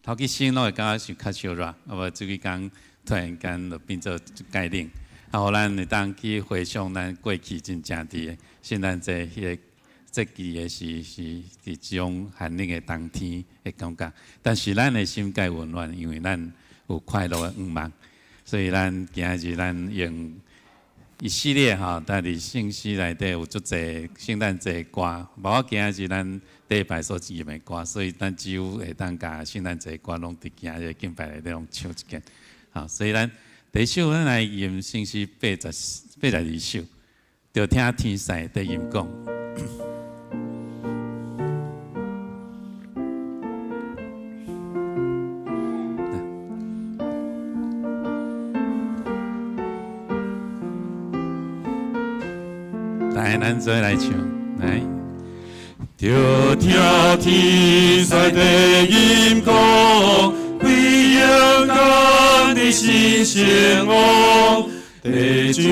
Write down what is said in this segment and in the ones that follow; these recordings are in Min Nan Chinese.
頭幾先攏會感覺是較燒熱，啊無這幾工突然間就變做蓋冷，啊，予咱會當去回想咱過去真正佇聖誕節彼个節期的時，是佇這種寒冷的冬天的感覺。但是咱的心蓋溫暖，因為咱有快樂的願望，所以咱今日咱用一系列吼，但佇聖詩內底有足濟聖誕節歌，無我今日咱禮拜所吟的歌，所以咱只有會當共聖誕節歌攏佇今日敬拜內底攏唱一遍。好，所以咱第一首咱來吟聖詩82首，著聽天使的吟講。來，咱做來唱，來。著聽天使的吟講，歸榮感的新生王，地上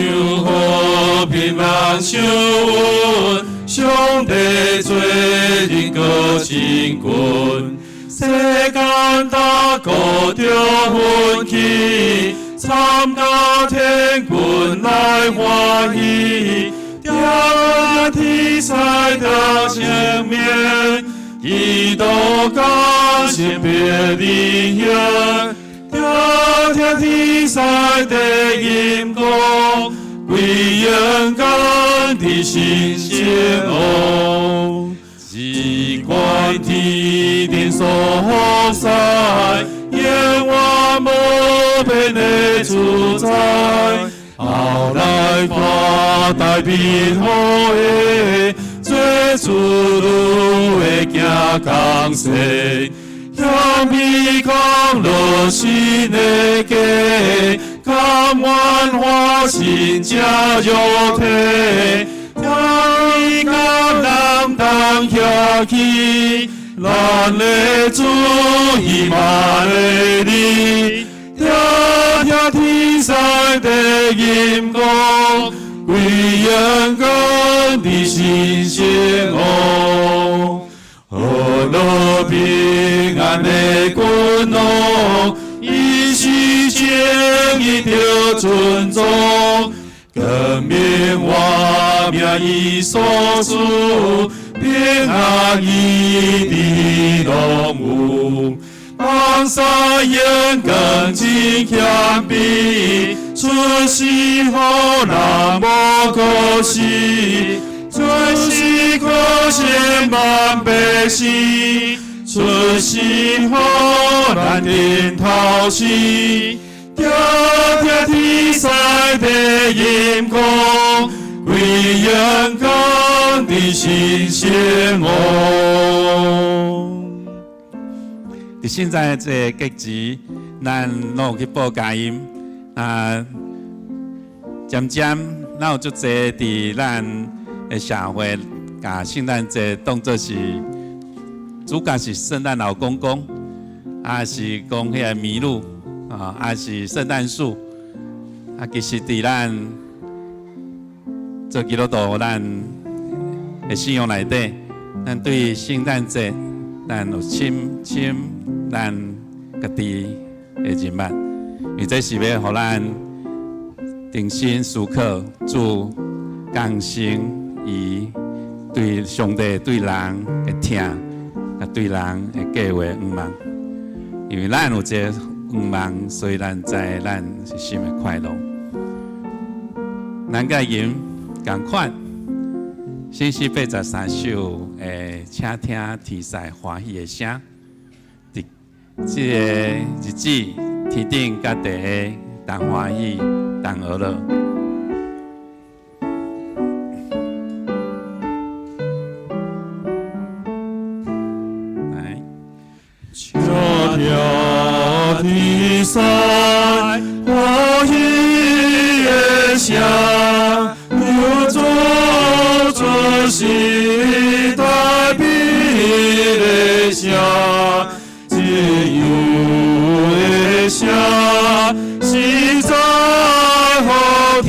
和平萬相穩，上帝做人閣親近，世間大鼓著奮起，參加天軍來歡喜。聽天使的前面，基督降生伯利恆。聽聽天使的吟講，歸榮感的新生王。只管天頂所在，永遠無變的主宰。後來看大變好的，做主女的行工勢，向美康樂新的家，甘願化身成肉體，聽伊甲人同徛起，咱的主以馬內利。聽聽天使的吟講，歸榮感的新生王，和樂平安的君王，伊是正義著尊崇，光明活命伊所賜，平安一直攏有。望山勇敢真謙卑，出世予人無可惜，出世可羨萬百姓，出世予咱頂頭死，聽聽天使的吟講，歸榮感的新生王。佇現在這個節期，咱攏有去報佳音啊，漸漸咱有足濟佇咱的社會，共聖誕節當做是主角是聖誕老公公，啊是講彼个麋鹿啊，啊是聖誕樹，啊其實佇咱做基督徒，咱的信仰內底，咱對聖誕節，咱有深深咱家己的認捌，因為這是欲予咱重新思考主降生伊對上帝對人的疼，佮對人的計劃願望。因為咱有這個願望，所以咱知咱是心會快樂。咱佮吟仝款，聖詩83首，請聽天使歡喜的聲。佇這個日子，天頂佮地下同歡喜，同樂樂。來，請聽天使歡喜的聲，求主出世大悲的聲，自由的聲，實在好聽。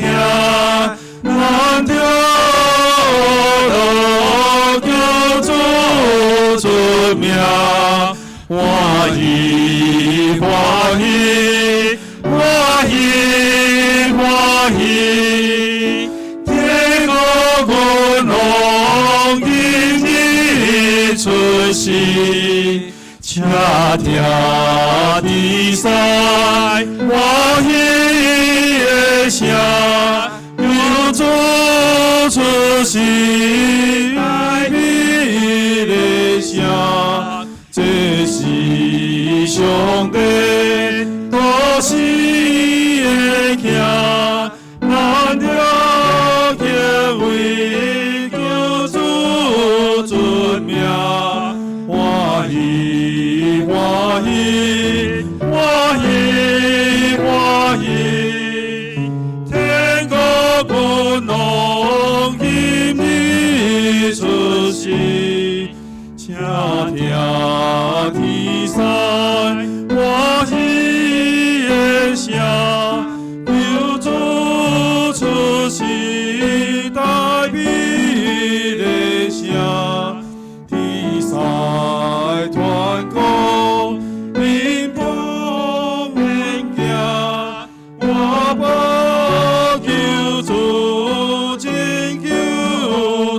聽天使歡喜的聲，救主出世大美的聲，這是上帝大聖的囝，咱著敬畏救主尊名，歡喜歡喜歡喜歡喜，天國君王今日出世，請聽天使歡喜的聲，救主出世大美的聲，天使傳講民不免驚，我報救主拯救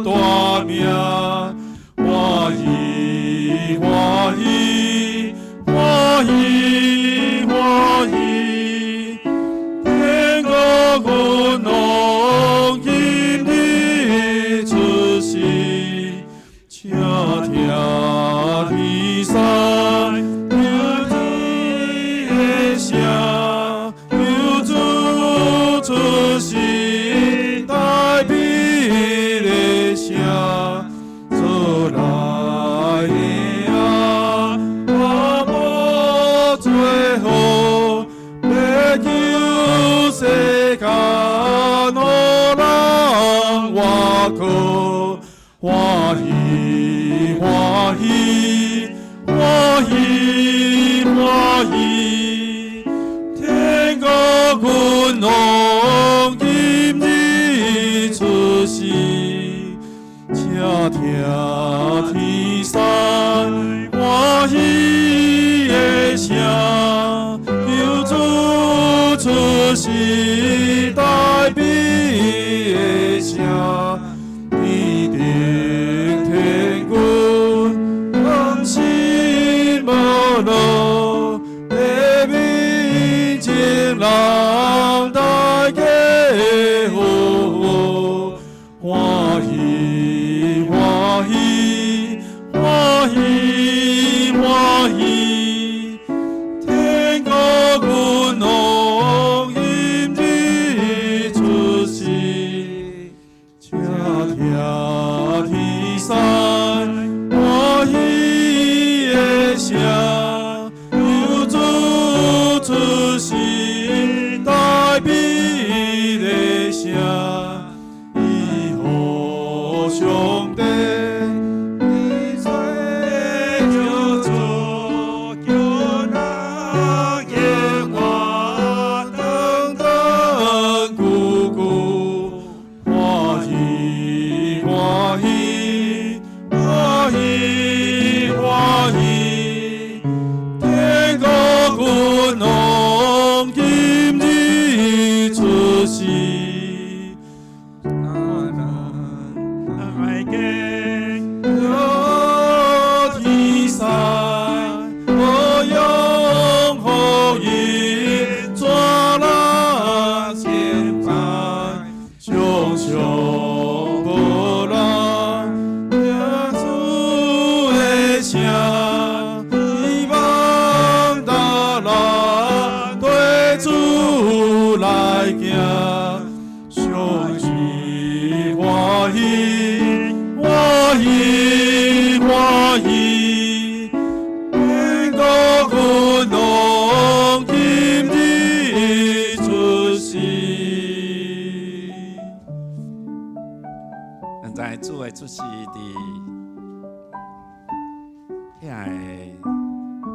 大命，歡喜歡喜歡喜歡喜，天國君王今日出世，請聽天使歡喜的聲，救主出世大美的聲，做來的啊，我無做好，欲救世間予人活過，歡喜歡喜歡喜歡喜，天國君王今日出世，請聽天使歡喜的聲，救主出世大美的聲，天頂天君安心無樂，地面眾人大家好，歡喜歡喜歡喜歡喜，天國君王今日出世，請聽天使歡喜的聲，救主出世大美的聲，以予上帝，你做救主，叫人耶和長長久久，歡喜歡喜歡喜歡喜，天國君王今日出世。愛嘅天使，我用福音傳人敬拜，常常無人聽主的聲，希望大人對主來行，上是歡喜歡喜歡喜，天國君王今日出世。現在主的出世佇遐个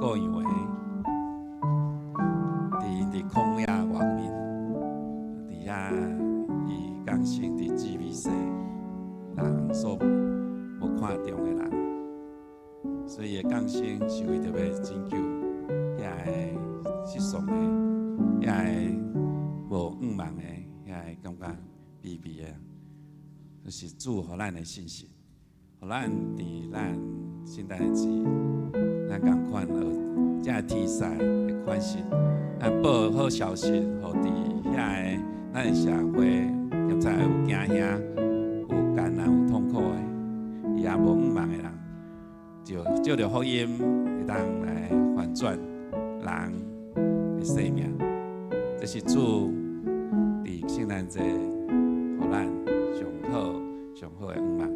羔羊的，佇曠野外面，佇遐伊降生佇治美西，人所無看重的人，所以伊的降生是為著欲拯救遐个失喪的、遐个無向望的、遐个感覺卑微的。就是主予咱的信息，予咱佇咱聖誕節，咱仝款學這个天使的款式，咱報好消息，予佇遐个咱的社會，現在有驚嚇、有艱難、有痛苦的，伊也無向望的人，就藉著福音會當來翻轉人的生命。這是主佇聖誕節予咱上好、上好的向望。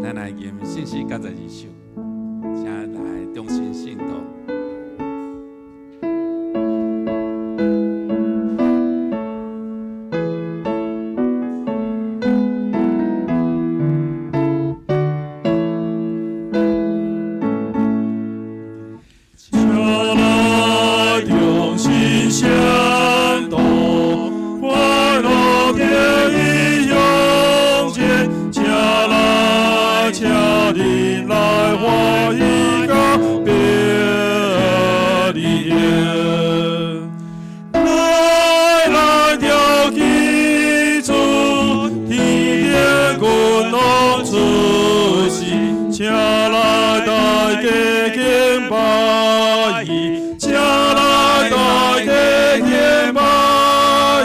咱來吟聖詩92首，請來中心信徒。請來中心宣道，快樂得以永見，請來請恁來歡喜到伯利恆。來來調基礎，天頂君王出世，請來大家敬拜伊，請來大家敬拜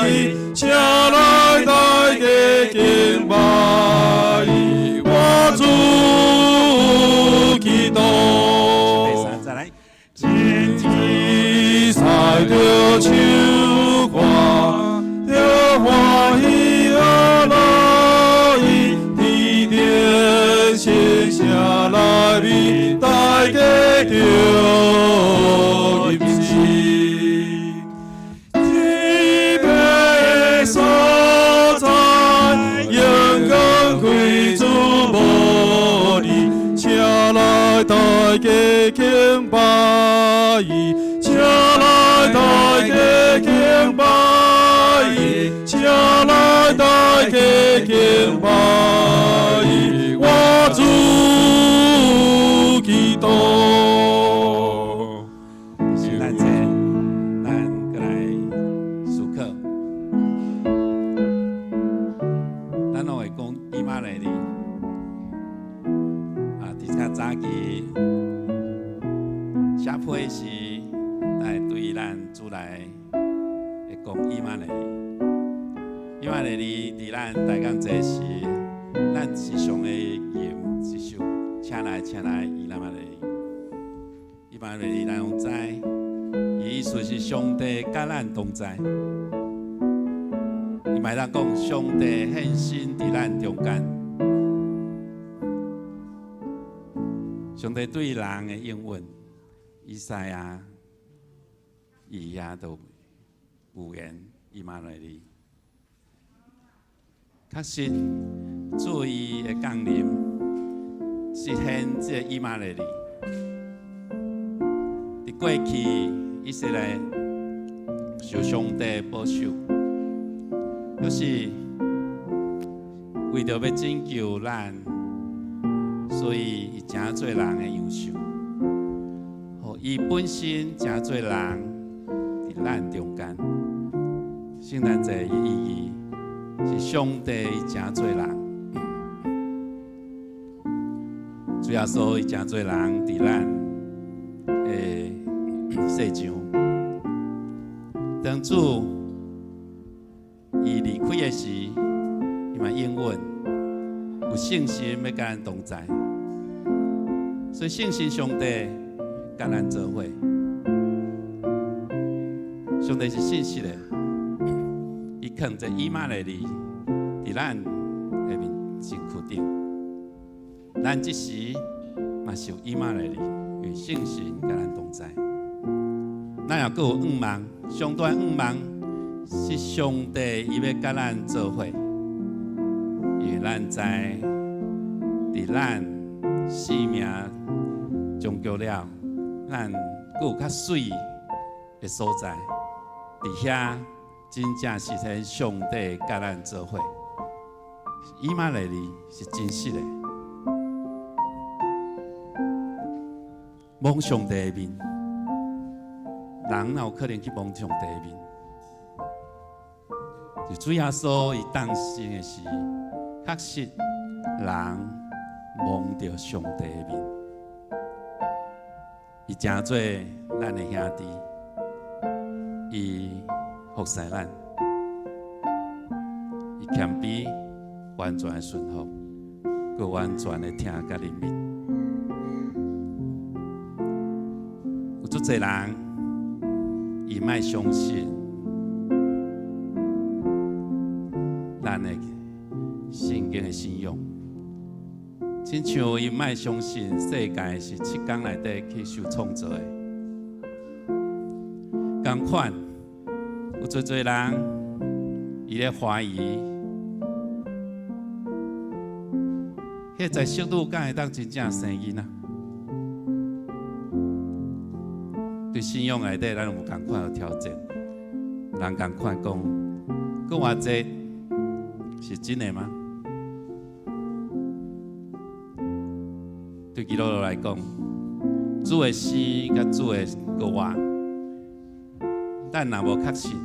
伊，請來大家敬拜伊，我主基督。第三再來。天使著唱歌，著歡喜樂意，天頂聖聲來為大家著吟詩。天父所在，榮光歸主無離，請來大家敬拜伊，請來大家敬拜伊，請來大家敬拜伊，我主基督。聖誕節，咱閣來思考。咱攏會講以馬內利，啊，佇較早期寫批時，咱會對咱主來會講以馬內利。以馬內利佇咱大工節時，咱時常會吟一首，請來請來以馬內利。以馬內利，咱攏知，伊意思是上帝佮咱同在。伊嘛會當講上帝現身佇咱中間。上帝對人的應允，以賽亞伊也都預言以馬內利。確實，主伊的降臨實現這個以馬內利。佇過去以色列受上帝保守，就是為著欲拯救咱，所以伊成做人的樣式。予伊本身成做人佇咱中間。聖誕節的意義是上帝伊成做人，主耶穌伊成做人佇咱的世上。當主伊離開的時，伊嘛應允有聖神欲佮咱同在，所以聖神上帝佮咱做伙。上帝是信實的，伊囥這以馬內利佇咱的面身軀頂，咱這時嘛是有以馬內利，有聖神佮咱同在。咱也閣有向望，上大向望是上帝伊欲佮咱做伙，因為咱知佇咱生命終結了，咱閣有較媠的所在，佇遐真正實現上帝佮咱做伙。以馬內利是真實的，摸上帝的面，人哪有可能去摸上帝的面？就主耶穌伊誕生的時，確實人蒙著上帝的面，伊成做咱的兄弟，伊服侍咱，伊謙卑，完全的順服，閣完全的疼佮憐憫。有足濟人，伊莫相信咱的聖經的信仰，親像伊莫相信世界是7工內底去受創造的，仝款有足濟人伊咧懷疑，彼個在淑女敢會當真正生囡仔？對信仰內底，咱有仝款的挑戰，人仝款講，閣偌濟是真的嗎？對基督徒來講，主的死佮主的復活，咱若無確信，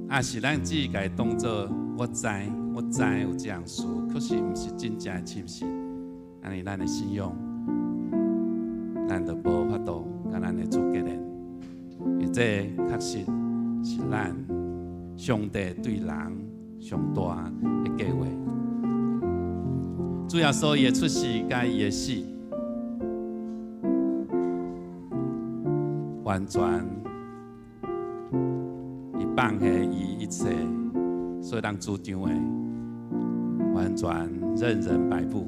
抑是咱只共伊當做我知，我知有這樣事，可是毋是真正的深信，按呢咱的信仰，咱就無法度共咱的主結連，因為這確實是咱上帝對人上大的計劃。主耶穌伊的出世佮伊的死，完全伊放下伊一切所當主張的，完全任人擺布。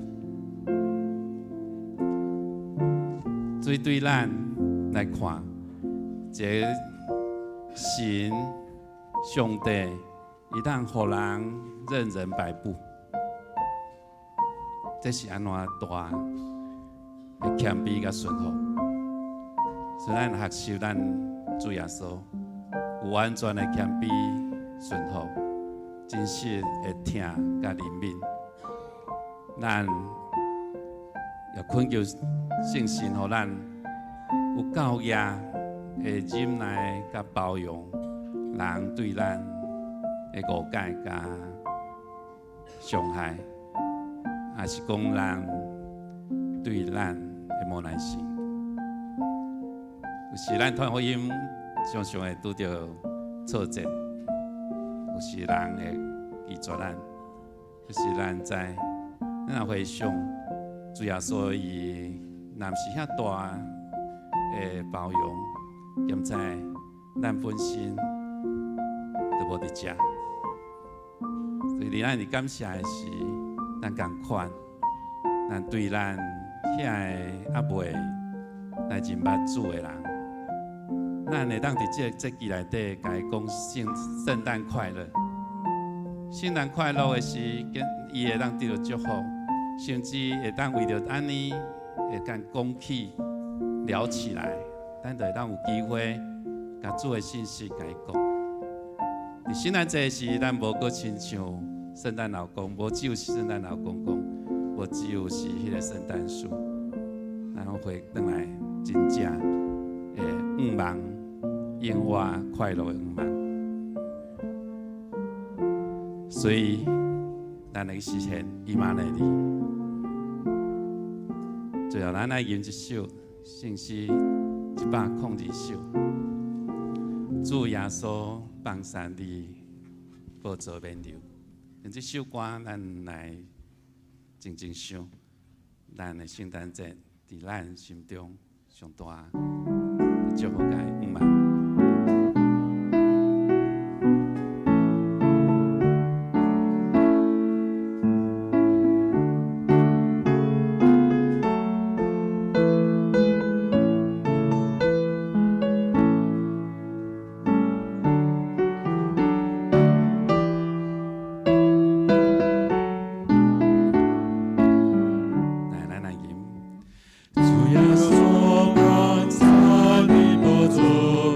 所以對咱來看，這個神上帝伊當予人任人擺布，這是按怎大的謙卑佮順服。所以咱學習咱主耶穌有完全的謙卑順服，真實的疼佮憐憫。咱也懇求聖神，予咱有夠額的忍耐佮包容人對咱的誤解佮傷害，抑是講人對咱的無耐性。有時咱傳福音常常會拄著挫折，有時人會拒絕咱，有時咱知，咱若回想主耶穌伊若毋是遐大的包容，兼且咱本身都無佇遮。所以咱伫感謝的是，咱仝款，咱對咱遐个猶未來認捌主的人，咱會當佇這個節期內底，共伊講聖誕快樂。聖誕快樂的是，伊會當得著祝福，甚至會當為著按呢，會當講起聊起來，咱就會當有機會，共主的信息共伊講。佇聖誕節時，咱無閣親像聖誕老公，無只有是聖誕老公公，無只有是彼個聖誕樹，咱攏會轉來真正的向望，永活快樂的向望。所以，咱來實現以馬內利。最後，咱來吟一首聖詩102首。主耶穌放山佇寶座面流。用這首歌，咱來靜靜想，咱的聖誕節佇咱心中上大的祝福佮向望。來，咱來吟。主耶穌放山佇寶座。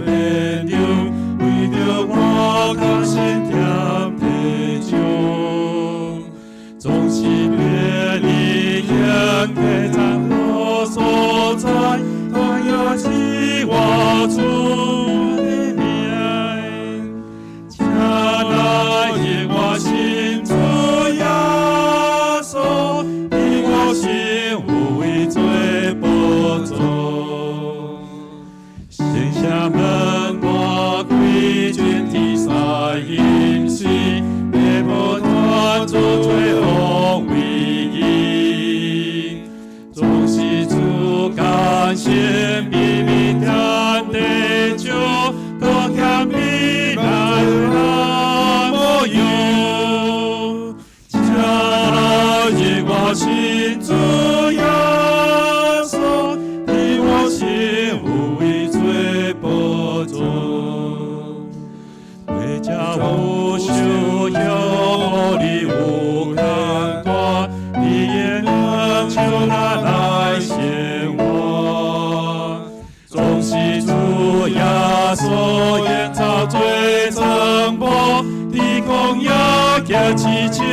行起前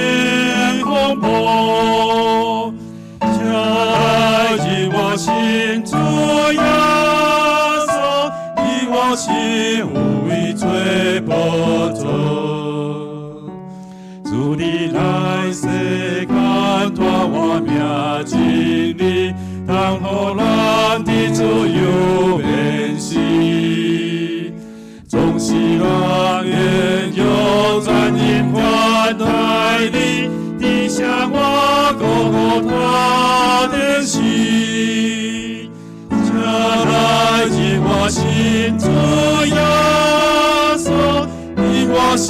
風波，請來入我心主耶穌，你我心有位做寶座。主你來世間，帶我命真理，通予咱佇自由免死。總是人願用專心款待你，地下我各個他的心，請來入我心主耶穌，你我心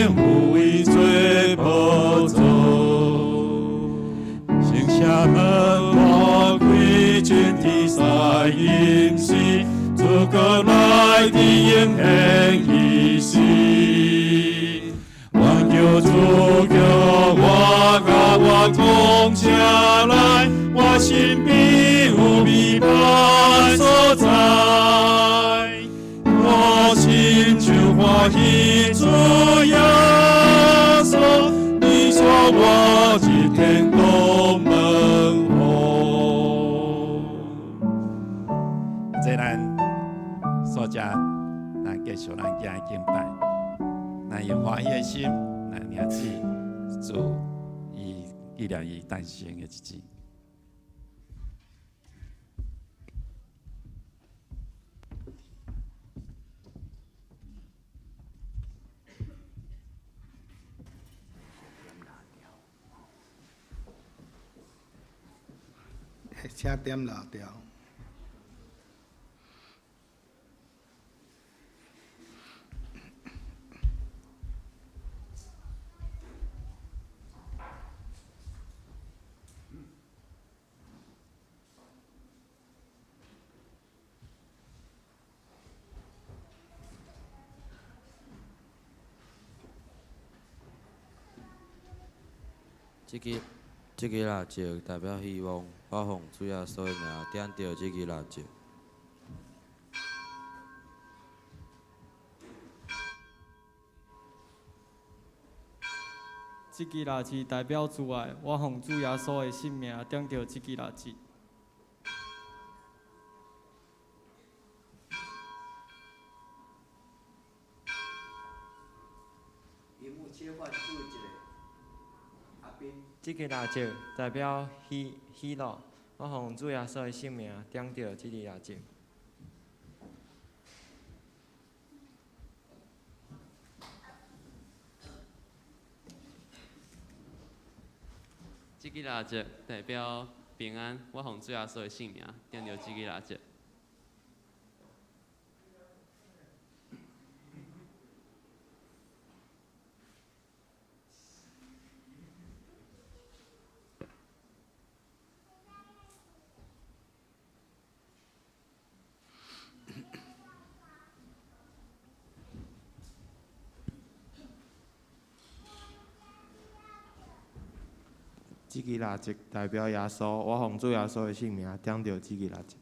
有位做寶座。聖社門大開，全天使吟詩，主國來的應現意思。願叫主叫我甲我同前來，我身邊有美伴所在。我親像歡喜主耶穌，你帶我入天堂門戶。這咱所遮，咱繼續咱今日敬拜，咱用歡喜的心來領取主伊紀念伊誕生的日子。請點蠟燭。這支蠟燭代表希望，我奉主耶穌的名點著這支蠟燭。這支蠟燭代表慈愛，我奉主耶穌的聖名點著這支蠟燭。螢幕切換注意一下，阿斌。這支蠟燭代表喜樂，我奉主耶穌的聖名點著這支蠟燭。這支蠟燭代表平安，我奉主耶穌的聖名點著這支蠟燭。這支蠟燭代表耶穌，我奉主耶穌的聖名點著這支蠟燭。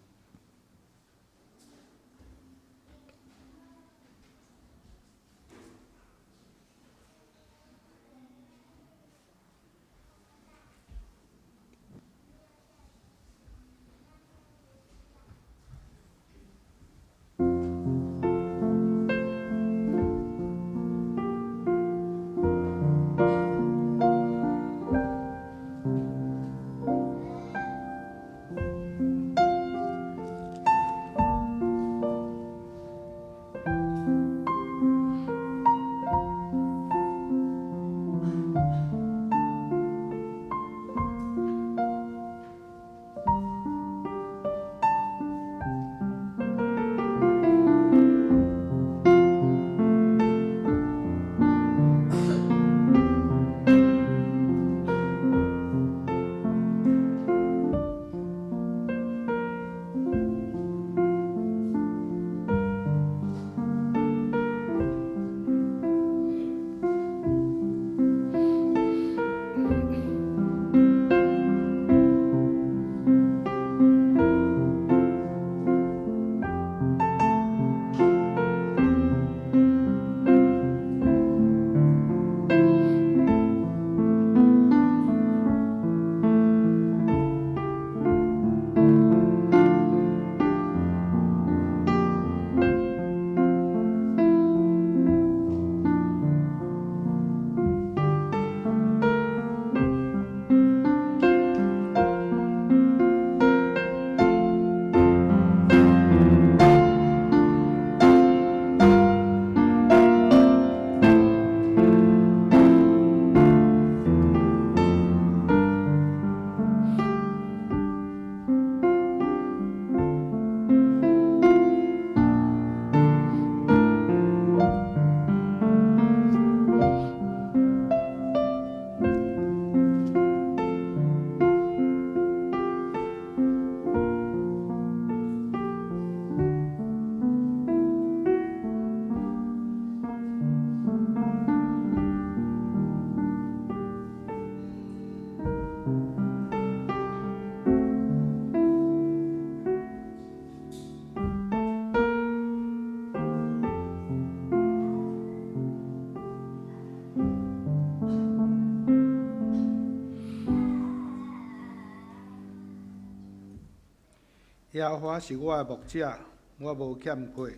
耶和華是我的牧者，我無欠缺。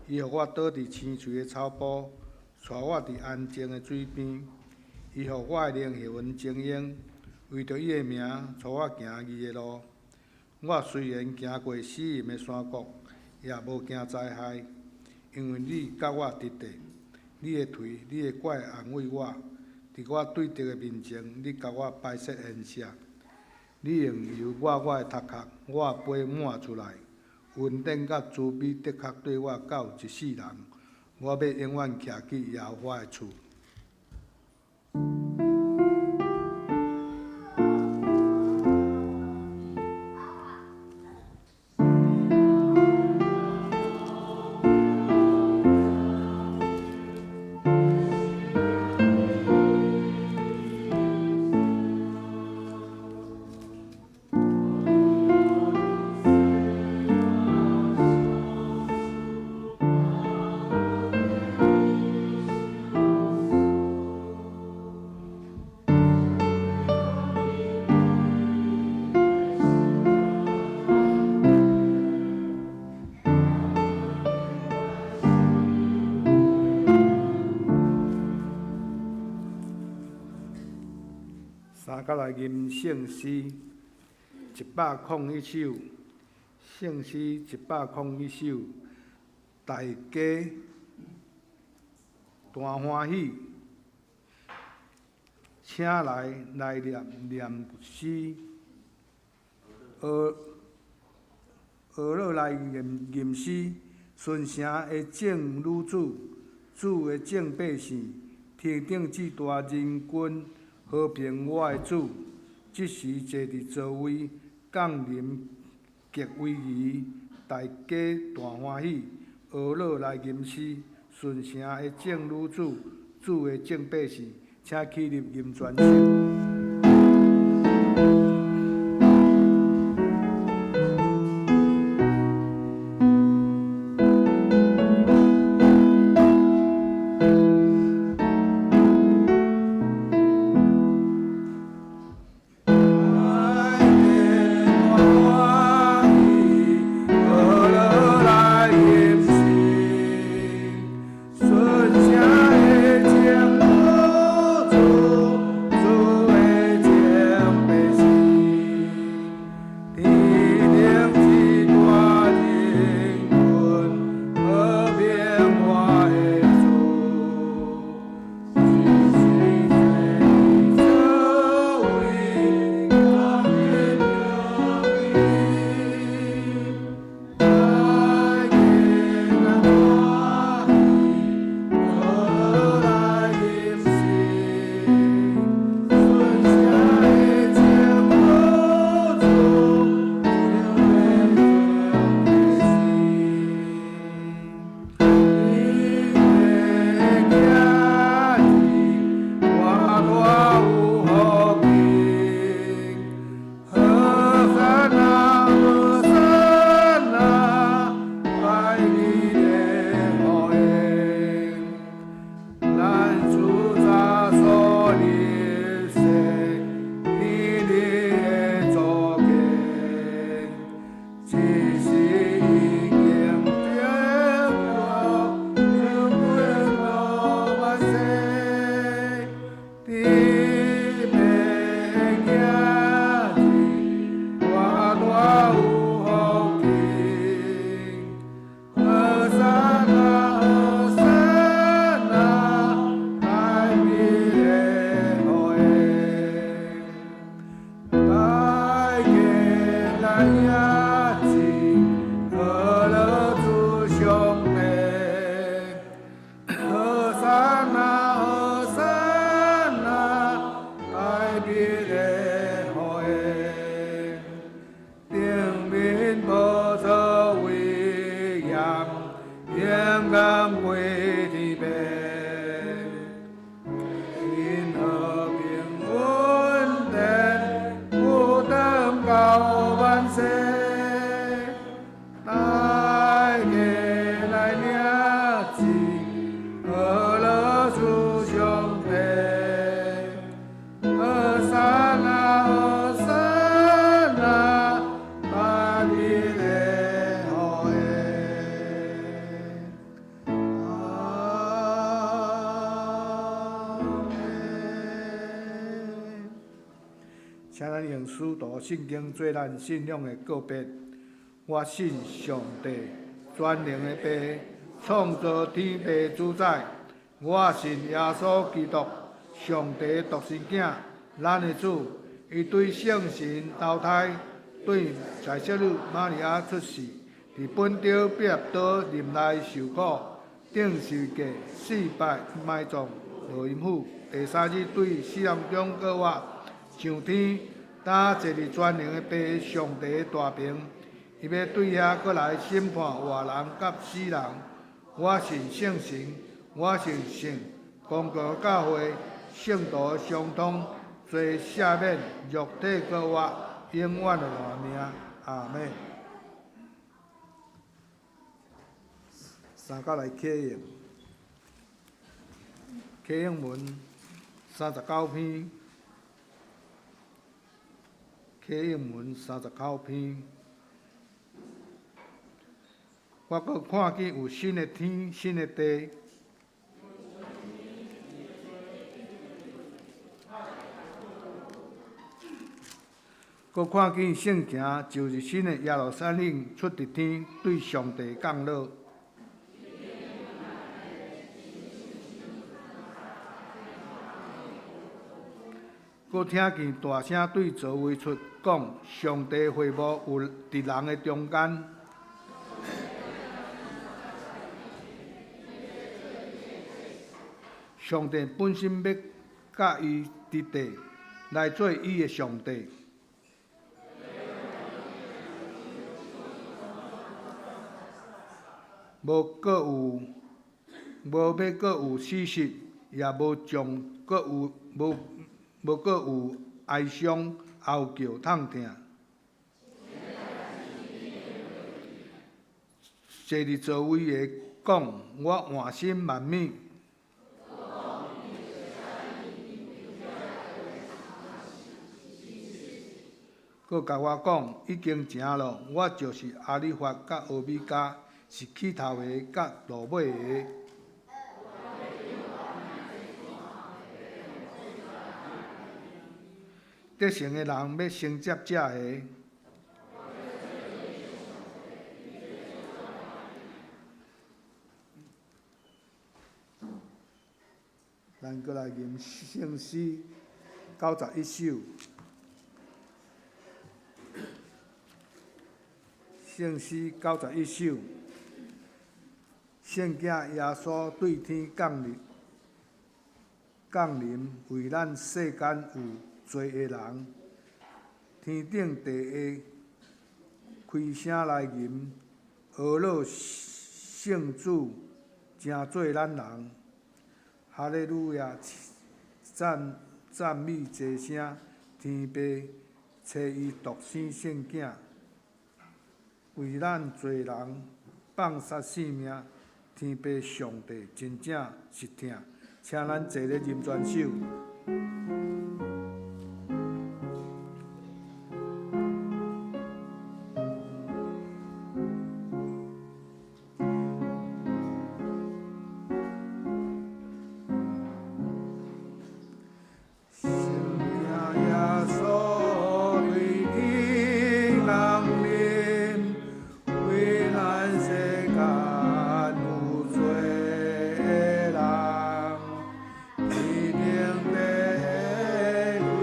伊予我倒佇青翠的草埔，帶我佇安靜的水邊。伊予我的靈魂晶瑩，為著伊的名，帶我行義的路。我雖然行過死蔭的山谷，也無驚災害，因為你佮我佇咧。你的槌、你的拐安慰我，佇我對敵的面前，你共我擺設筵席。你用油抹我的頭殼，我的杯滿出來。恩典佮慈悲的確綴我到一世人，我欲永遠徛去耶和華的厝。三角來吟聖詩101首，聖詩101首，大家大歡喜，請來來念念詩，學學落來吟吟詩，順城的眾女子，主的眾百姓，天頂至大仁君。和平我的主，這時坐佇座位，降臨極威儀，大家大歡喜，呵咾來吟詩，順城的眾女子，主的眾百姓，請起立吟全首。請咱用使徒信經做咱信仰的告別。我信上帝，全能的父，創造天地主宰。我信耶穌基督，上帝獨生囝，咱的主。伊對聖神投胎，對在聖女瑪利亞出世，佇本丟彼拉多忍耐受苦，釘十字架，死敗埋葬，落陰府。第三日對死人中復活，上天，擔坐佇全能的父上帝大爿。伊欲對遐閣來審判活人佮死人。我信聖神，我信聖公共教會，聖徒相通，罪赦免，肉體復活，永遠的活命。阿們。三角來啟應，啟應文39篇，啟應文39篇。我閣看見有新的天、新的地。閣看見聖城，就是新的耶路撒冷出佇天，對上帝降落。閣聽見大聲對座位出講：上帝會幕有佇人的中間。上帝本身欲佮伊佇地，來做伊的上帝。無閣有，無欲閣有死屍，也無將閣有無無閣有哀傷、哀叫、痛疼。坐佇座位的講：我換新萬物。閣共我講，已經成咯，我就是阿里法佮俄米伽，是起頭的佮落尾的。得勝的人欲承接這个。咱閣來吟聖詩91首。聖詩91首，聖囝耶穌對天降臨，降臨為咱世間有罪的人，天頂地下開聲來吟，阿樂聖子成做咱人，哈利路亞讚讚美齊聲，天父差伊獨生聖囝。為咱罪人放殺性命，天父上帝真正是疼，請咱齊咧吟全首。聖囝耶穌對天降臨，為咱世間有罪的人，天頂地下開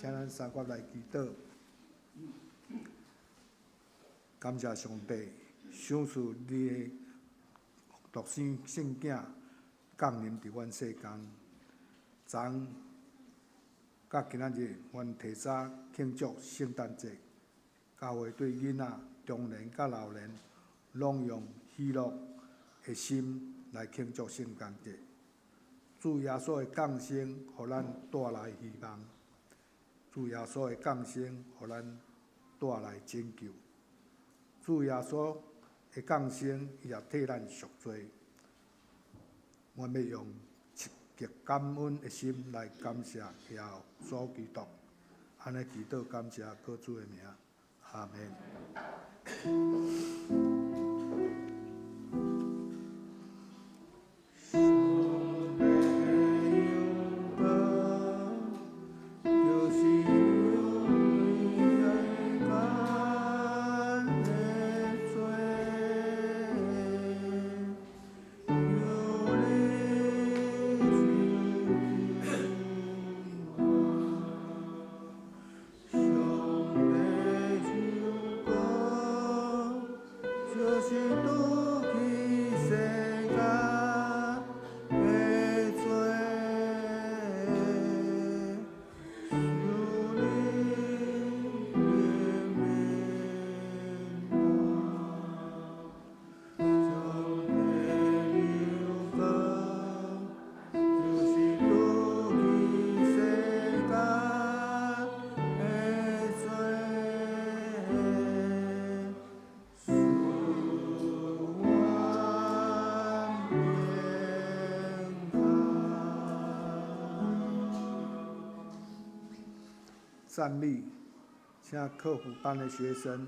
請咱三個來祈禱。感謝上帝，賞賜你的獨生聖囝降臨佇阮世間。昨昏佮今仔日，阮提早慶祝聖誕節，教會對囡仔、中年佮老年，攏用喜樂的心來慶祝聖誕節。主耶穌的降生，予咱帶來希望；主耶穌的降生，予咱帶來拯救。主耶穌的降生，伊也替咱贖罪。阮欲用極感恩的心來感謝耶穌基督，按呢祈禱感謝靠主的名，阿們。站立，請課輔班的學生。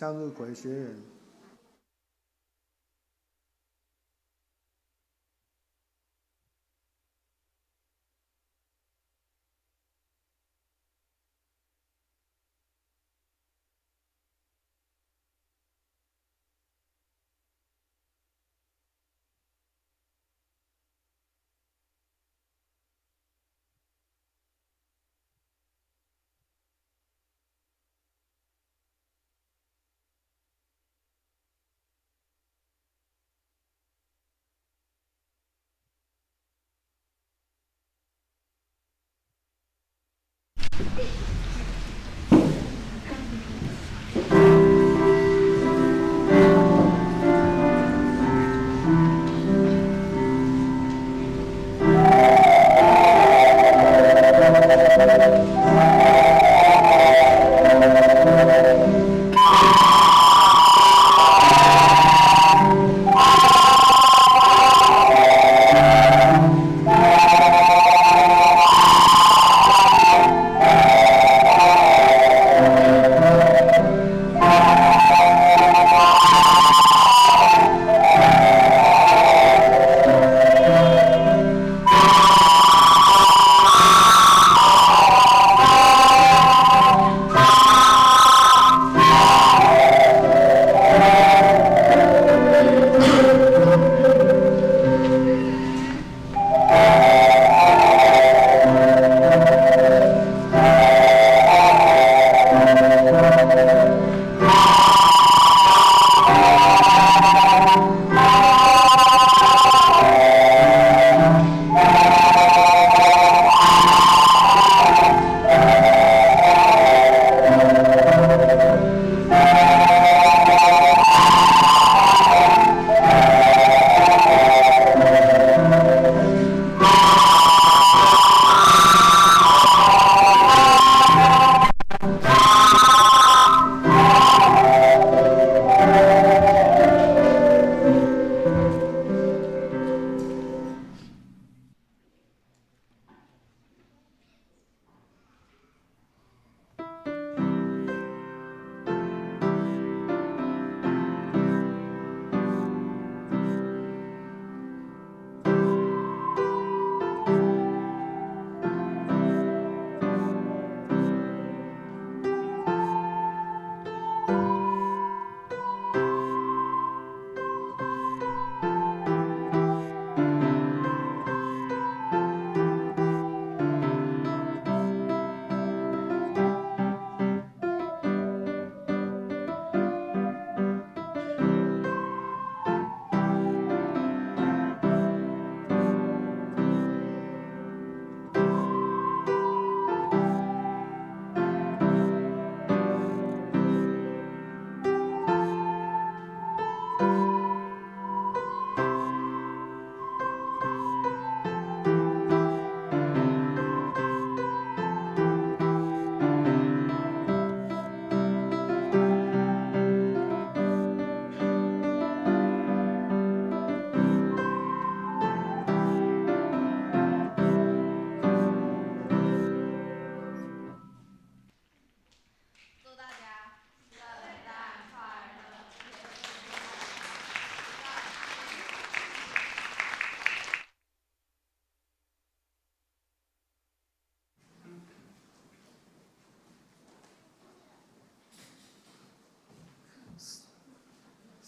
向日葵學園。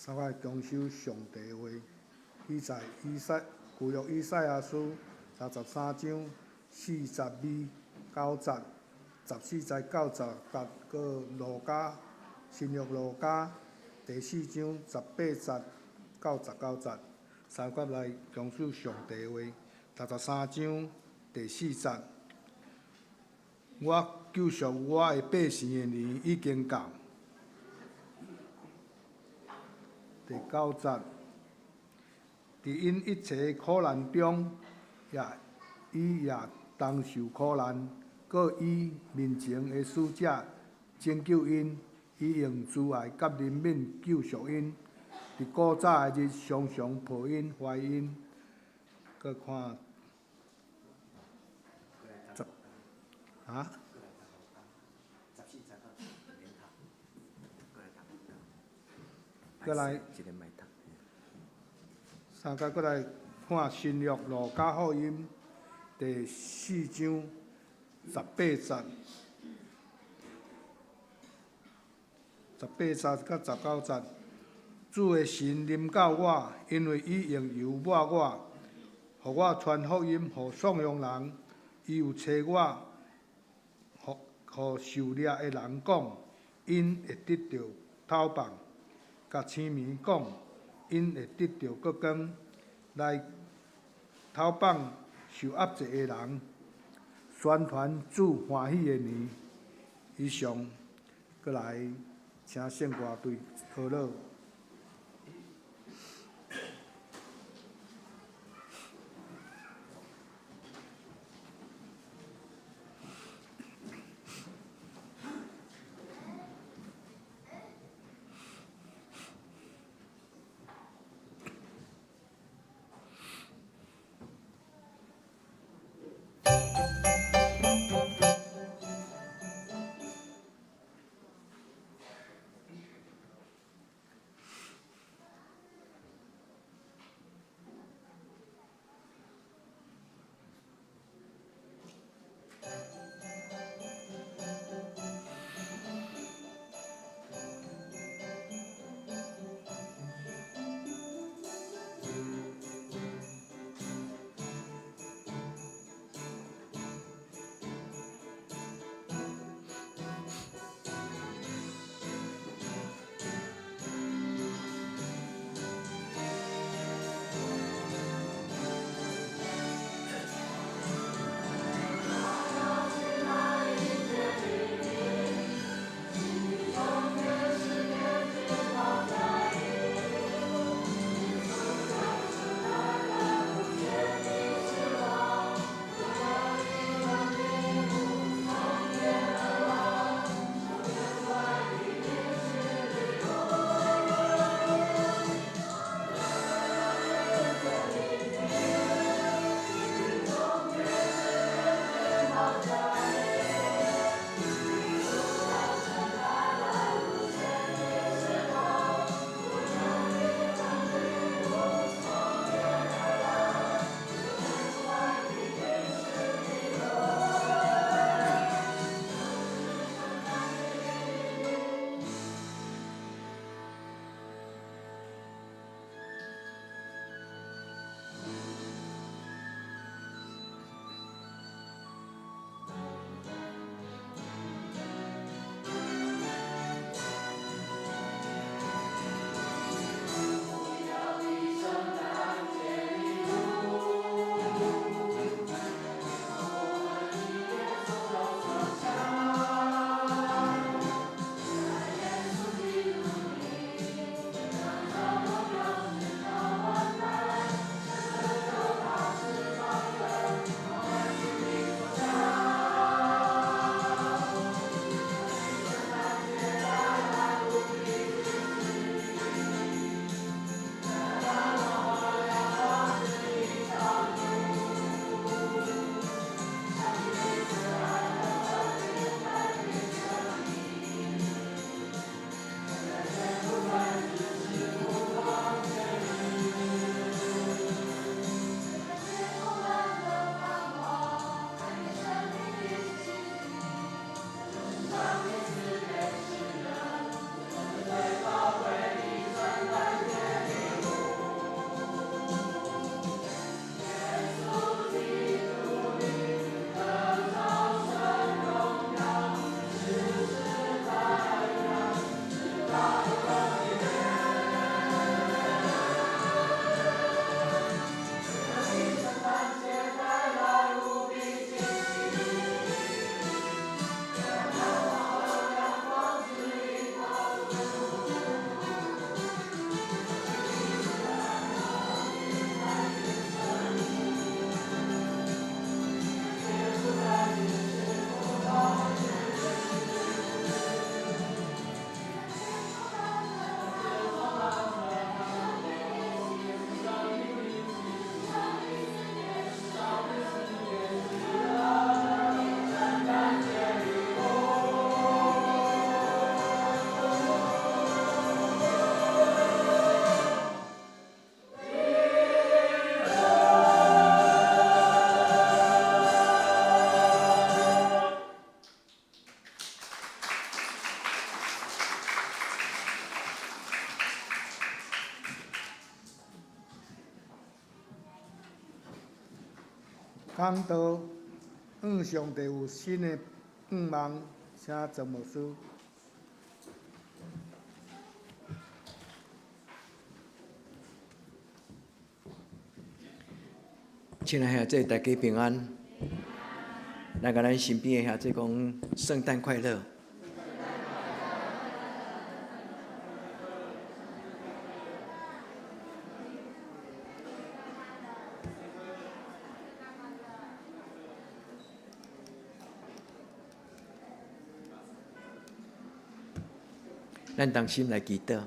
三摆恭守上帝話，記載以賽舊約以賽亞書33章42-9節，14節9節，佮路加新約路加第4章18節到19節，三節來恭守上帝話，63章第4節，我救贖我的百姓的年已經到。第9節，佇𪜶一切苦難中，伊也同受苦難，閣以面前的使者拯救𪜶，伊用慈愛佮憐憫救贖𪜶，佇古早的日常常抱𪜶懷𪜶。閣看十啊？閣來三節閣來看新約路加福音第四章十八節，十八節佮十九節。主的神臨到我，因為伊用油抹我，予我傳福音予散養人。伊有差我，予予受掠的人講，𪜶會得著透放；共青盲講，𪜶會得著復光，來透放受壓制的人，宣傳主歡喜的年。以上，閣來請聖歌隊祈禱。讲道，向上帝有新的愿望，请庄牧师。亲爱兄弟，大家平安。来，共咱身边的兄弟讲，圣诞快乐。咱同心来祈祷。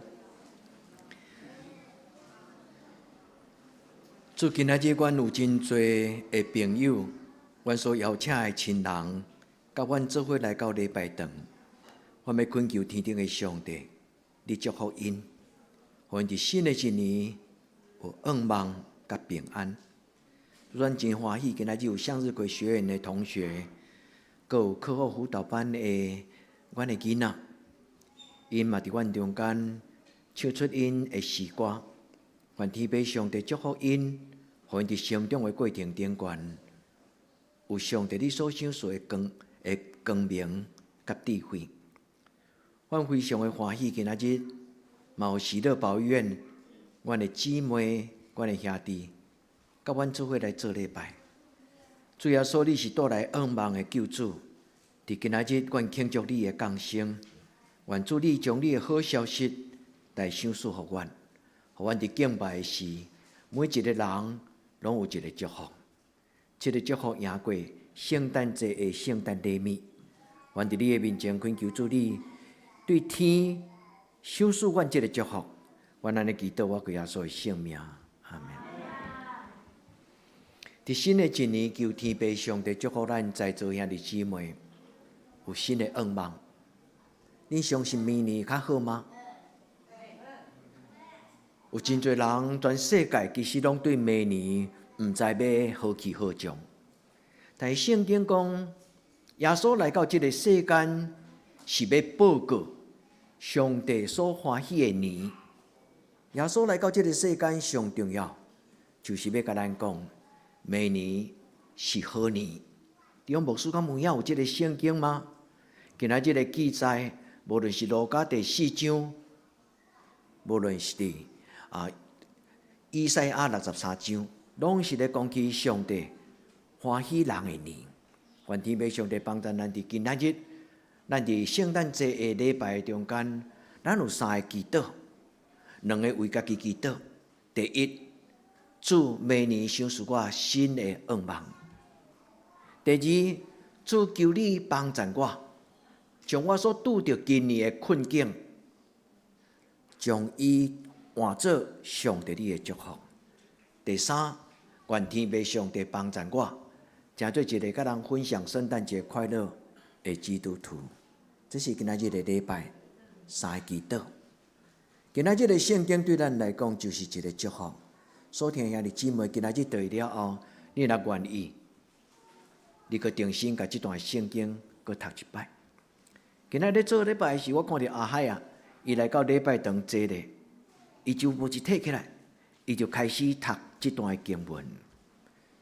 主，今仔日阮有真济的朋友，阮所邀请的亲人，佮阮做伙来到礼拜堂。我欲恳求天顶的上帝，你祝福𪜶，予𪜶伫新的一年有愿望佮平安。阮真欢喜，今仔日有向日葵学院的同学，阁有课后辅导班的阮的囡仔。𪜶嘛伫阮中间唱出𪜶的诗歌，愿天父上帝祝福𪜶，予𪜶伫成长的过程顶悬，有上帝你所赏赐的光的光明佮智慧。阮非常的欢喜，今仔日嘛有喜乐保育院，阮的姊妹、阮的兄弟，佮阮做伙来做礼拜。主耶稣，你是带来愿望的救主，伫今仔日，阮庆祝你的降生。愿主你将你的好消息来赏赐予阮，予阮伫敬拜时，每一个人拢有一个祝福。这个祝福赢过圣诞节的圣诞礼物。愿伫你的面前恳求主你对天赏赐阮这个祝福。阮按呢祈祷，我归耶稣的圣名，阿们。伫新的一年，求天父上帝祝福咱在座兄弟姊妹有新的愿望。你相信明年较好吗？有真济人，全世界其实拢对明年毋知欲何去何从。但是圣经讲，耶稣来到这个世间是欲报告上帝所欢喜的年。耶稣来到这个世间上重要，就是欲共咱讲，明年是好年。弟兄牧师敢有影有这个圣经吗？今仔这个记载，无论是路加第四章，无论是伫以赛亚63章，拢是咧讲起上帝欢喜人的年。愿天父上帝帮助咱伫今仔日，咱伫圣诞节的礼拜中间，咱有三个祈祷，两个为家己祈祷。第一，主明年赏赐我新的愿望；第二，主求你帮助我，将我所拄著今年的困境，将伊换做上帝你的祝福。第三，愿天父上帝帮助我，成做一个佮人分享圣诞节快乐的基督徒。这是今仔日的礼拜三个祈祷。今仔日的圣经对咱来讲就是一个祝福。所听兄弟姊妹，今仔日回去了后，你若愿意，你阁重新共这段圣经阁读一摆。今仔日做礼拜时，我看著阿海啊，伊来到礼拜堂坐咧，伊就无一提起来，伊就开始读这段经文。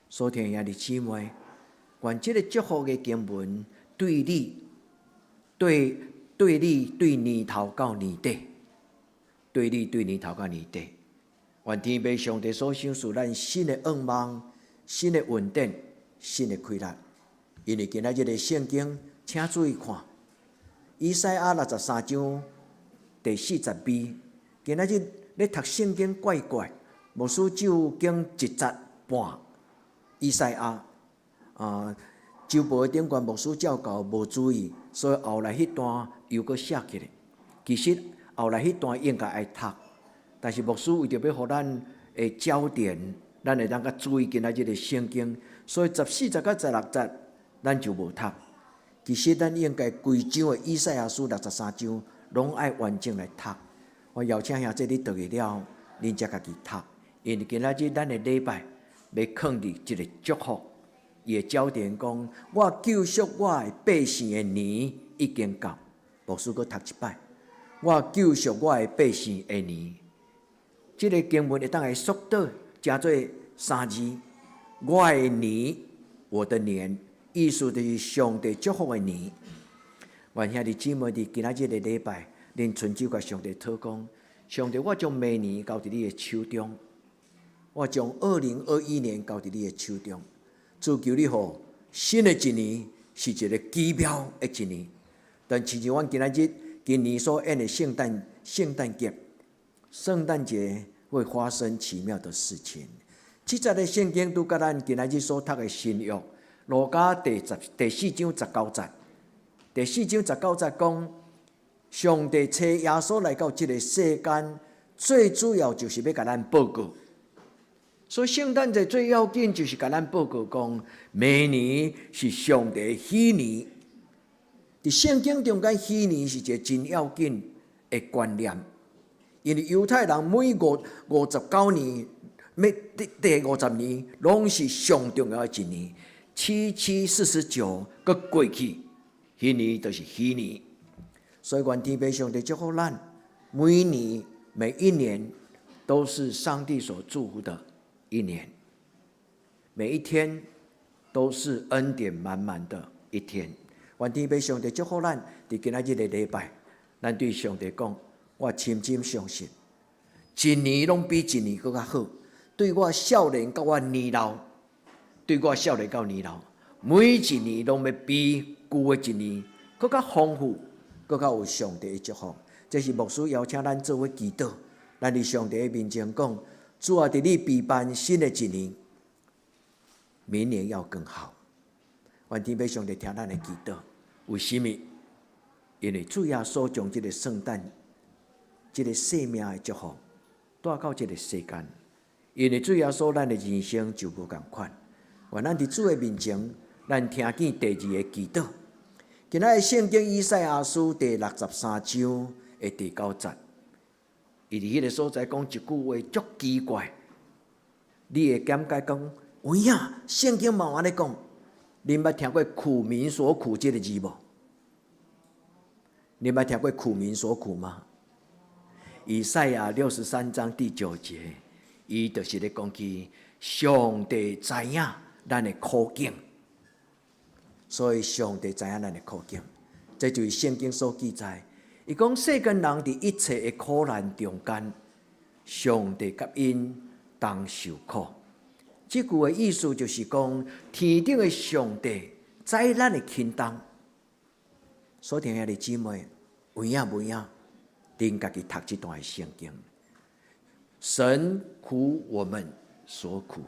所听兄弟姊妹，愿这个祝福的经文对你、对对你对年头到年底，对你对年头到年底，愿天父上帝所赏赐咱新的愿望、新的恩典、新的气力。因为今仔日的圣经，请注意看。以赛亚63章第4节尾，今仔日咧读圣经怪怪，牧师只有经一节半。以赛亚啊，周报顶悬牧师照教无注意，所以后来彼段又阁写起来。其实后来彼段应该爱读，但是牧师为著欲予咱的焦点，咱会当较注意今仔日的圣经，所以14节佮16节咱就无读。其实咱应该规章的以赛亚书六十三章拢爱完整来读。我邀请兄弟你转去了，恁才家己读。因为今仔日咱的礼拜欲囥伫一个祝福，伊的焦点讲：我救赎我的百姓的年已经到。牧师阁读一摆，我救赎我的百姓的年。这个经文会当会缩短，成做三字：我的年我的年，意思就是上帝祝福的年。願兄弟姊妹佇今仔日的禮拜，恁伸手共上帝禱講：上帝，我將明年交佇你的手中，我將2021年交佇你的手中。主求你予新的一年是一个奇妙的一年。但親像阮今仔日今年所演的聖誕節，聖誕節會發生奇妙的事情。這節的聖經拄佮咱今仔日所讀的新約，路加第四章十九節，第四章十九節講，上帝差耶穌來到這个世間，最主要就是欲共咱報告。所以聖誕節最要緊就是共咱報告講，明年是上帝喜年。佇聖經中間，喜年是一个真要緊的觀念，因為猶太人每59年，每第50年，攏是上重要的一年。七七四十九閣過去，彼年就是喜年。所以願天父上帝祝福咱，每年每一年都是上帝所祝福的一年，每一天都是恩典滿滿的一天。願天父上帝祝福咱，佇今仔日的禮拜，咱對上帝講：我深深相信，一年攏比一年閣較好。對我少年到我年老，對我少年到年老，每一年攏欲比舊的一年閣較豐富，閣較有上帝的祝福。這是牧師邀請咱做伙祈禱，咱佇上帝的面前講：主啊，佇你備辦新的一年，明年要更好。願天父上帝聽咱的祈禱。為什麼？因為主耶穌將這个聖誕、這个生命的祝福帶到這个世間。因為主耶穌，咱的人生就無仝款。願咱佇主的面前，咱聽見第二个祈禱。今仔日聖經以賽亞書第63章的第九節，伊佇彼个所在講一句話，足奇怪。你會感覺講，有影聖經嘛有按呢講？恁捌聽過苦民所苦這个字無？恁捌聽過苦民所苦嗎？以賽亞63章第9節，伊就是咧講起上帝知影咱的苦境，所以上帝知影咱的苦境，這就是聖經所記載。伊講世間人佇一切的苦難中間，上帝佮𪜶同受苦。這句的意思就是講，天頂的上帝知咱的輕重。所聽兄弟姊妹，有影無影？恁家己讀這段的聖經，神苦我們所苦。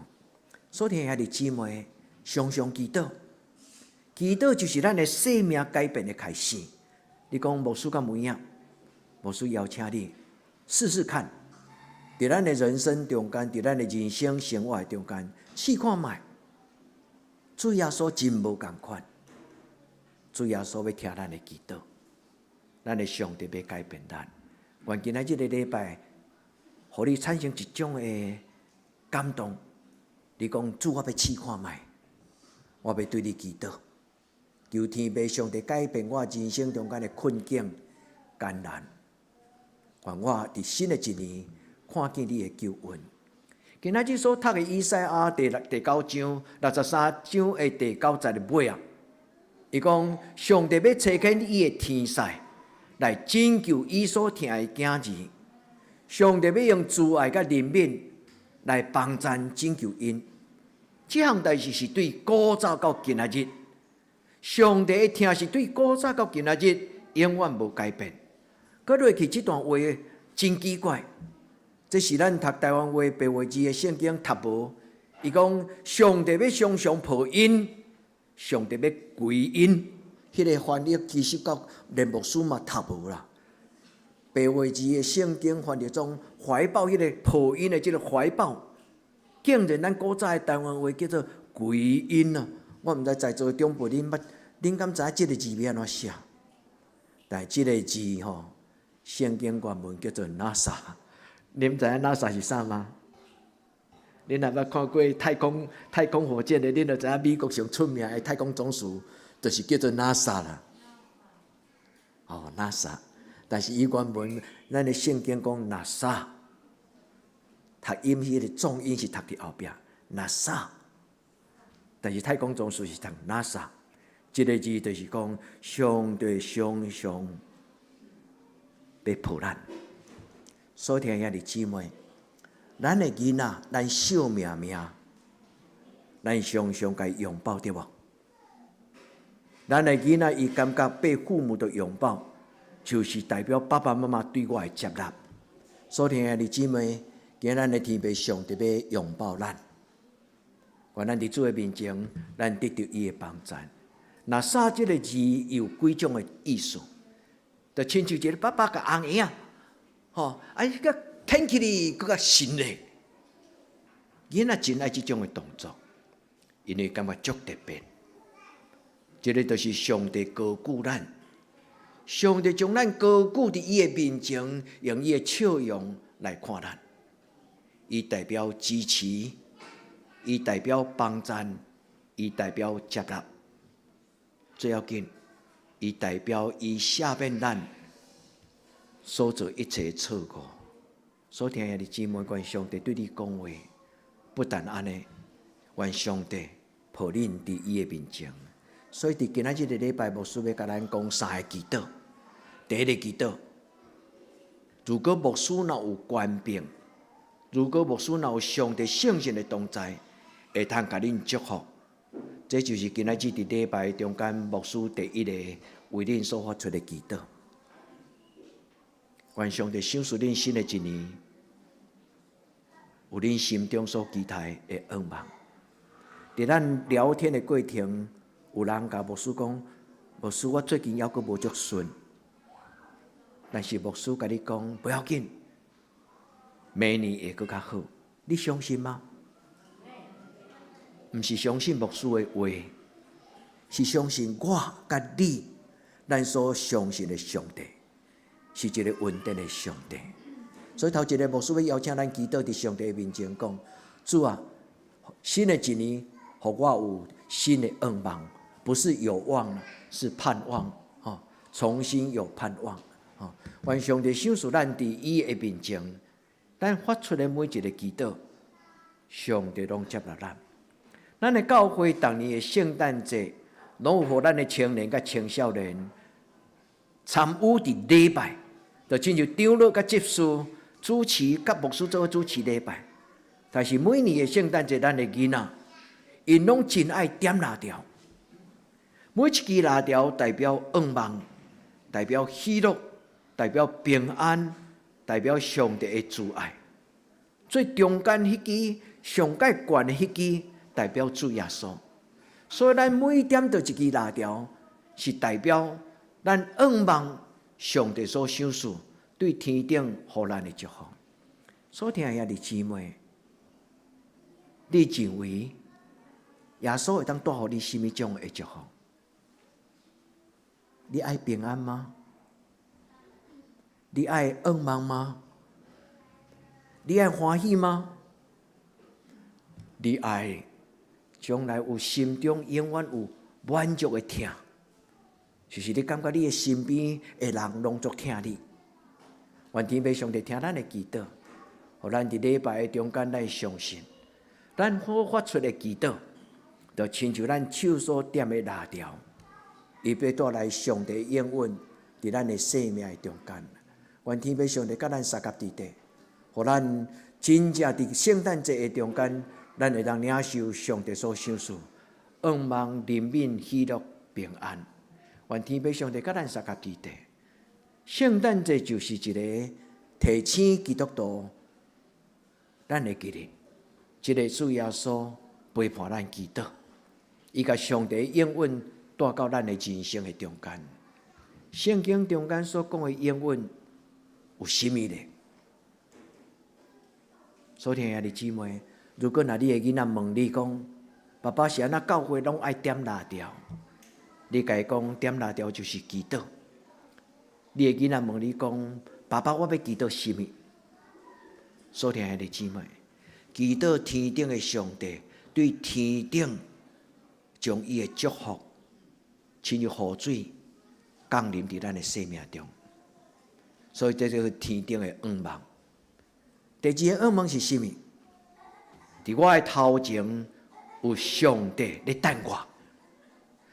所聽兄弟姊妹，常常祈禱，祈禱就是咱的生命改變的開始。你講牧師敢有影？牧師邀請你試試看，佇咱的人生中間，佇咱的人生生活的中間，試看覓。主耶穌真無仝款，主耶穌欲聽咱的祈禱，咱的上帝欲改變咱。願今仔這个禮拜，予你產生一種的感動。你講主，我欲試看覓，我欲對你祈禱，求天父上帝改變我人生中間的困境艱難。願我佇新的一年看見你的救恩。今仔日所讀的以賽亞第9章63章的第九節的尾啊，伊講上帝欲差遣伊的天使來拯救伊所疼的囝兒。上帝欲用慈愛佮憐憫來幫贊拯救𪜶。這項代誌是對古早到今仔日，上帝的疼是對古早到今仔日永遠無改變。閣落去這段話真奇怪，這是咱讀台灣話白話字的聖經讀無。伊講上帝欲常常抱𪜶，上帝欲歸𪜶。彼个翻譯其實到連牧師嘛讀無啦。白話字的聖經翻譯做懷抱，彼个抱𪜶的這个懷抱，竟然咱古早的台灣話叫做歸𪜶啊！我毋知在座的長輩恁捌，恁敢知影這个字欲按怎寫？但這个字吼，聖經原文叫做 NASA，恁知影 NASA 是啥嗎？恁若捌看過太空火箭的，恁就知影美國上出名的太空總署就是叫做 NASA 啦。哦，NASA，但是伊原文咱的聖經講 NASA，讀音彼个重音是讀佇後壁，NASA。但是太空總署是讀 NASA，這个字就是講上帝常常欲抱咱。所以，兄弟姊妹，咱的囡仔，咱惜命命，咱常常共伊擁抱，對無？咱的囡仔伊感覺被父母的擁抱，就是代表爸爸媽媽對我的接納。所以，兄弟姊妹，今咱的天父上帝欲擁抱咱，願咱佇主的面前，咱得著伊的幫贊。NASA這个字有幾種的意思，就親像一个爸爸共紅嬰仔，吼，啊，伊個牽起你，閣較親咧。囡仔真愛這種的動作，因為感覺足特別。這个就是上帝高舉咱，上帝將咱高舉佇伊的面前，用伊的笑容來看咱。伊代表支持，伊代表幫贊，伊代表接納。最要緊，伊代表伊赦免咱所做一切錯誤。所聽兄弟姊妹，願上帝對你講話，不但按呢，願上帝抱恁佇伊的面前。所以佇今仔這个禮拜，牧師欲共咱講三个祈禱。第一个祈禱，如果牧師若有權柄，如果牧師若有上帝聖神的同在，會通共恁祝福。這就是今仔日佇禮拜中間，牧師第一個為恁所發出的祈禱。願上帝賞賜恁新的一年，有恁心中所期待的願望。佇咱聊天的過程，有人共牧師講：牧師，我最近猶閣無足順。但是牧師共你講，不要緊，明年會閣較好。你相信嗎？毋是相信牧師的話，是相信我佮你，咱所相信的上帝是一个穩定的上帝。所以頭一个牧師欲邀請咱祈禱佇上帝面前講：主啊，新的一年，予我有新的願望，不是有望，是盼望。吼，重新有盼望。吼，願上帝賞賜咱佇伊的面前，咱發出的每一个祈禱，上帝攏接納咱。咱的教會逐年的聖誕節，攏有予咱的青年佮青少年參與佇禮拜，就親像長老佮執事主持，佮牧師做伙主持禮拜。但是每年的聖誕節，咱的囡仔，𪜶攏真愛點蠟燭。每一支蠟燭代表願望，代表喜樂，代表平安，代表上帝的慈愛。最中間彼支上蓋懸的彼支，代表主耶穌。所以咱每點著一支蠟燭，是代表咱願望上帝所賞賜對天頂予咱的祝福。所聽兄弟姊妹，你認為耶穌會當帶予你啥物種的祝福？你愛平安嗎？你愛願望嗎？你愛歡喜嗎？你愛將來有心中永遠有滿足的疼，就是你感覺你的身邊的人攏足疼你。願天父上帝聽咱的祈禱，予咱佇禮拜的中間，咱相信，咱所發出的祈禱，就親像咱手所點的蠟燭，伊欲帶來上帝應允佇咱的生命的中間。願天父上帝佮咱相佮佇底，予咱真正佇聖誕節的中間，咱會當領受上帝所賞賜，願望、憐憫、喜樂、平安。願天父上帝佮咱相佮佇底。聖誕節就是一个提醒基督徒，咱會記得，這个主耶穌陪伴咱祈禱，伊共上帝應允帶到咱的人生的中間。聖經中間所講的應允有啥物咧？所聽兄弟姊妹，如果若你的囡仔問你講，爸爸是按怎教會攏愛點蠟燭？你共伊講點蠟燭就是祈禱。你的囡仔問你講，爸爸，我欲祈禱啥物？所聽兄弟姊妹，祈禱天頂的上帝對天頂將伊的祝福，親像雨水降臨佇咱的生命中。所以這就是天頂的願望。第二个願望是啥物？佇我的頭前有有上帝咧等我。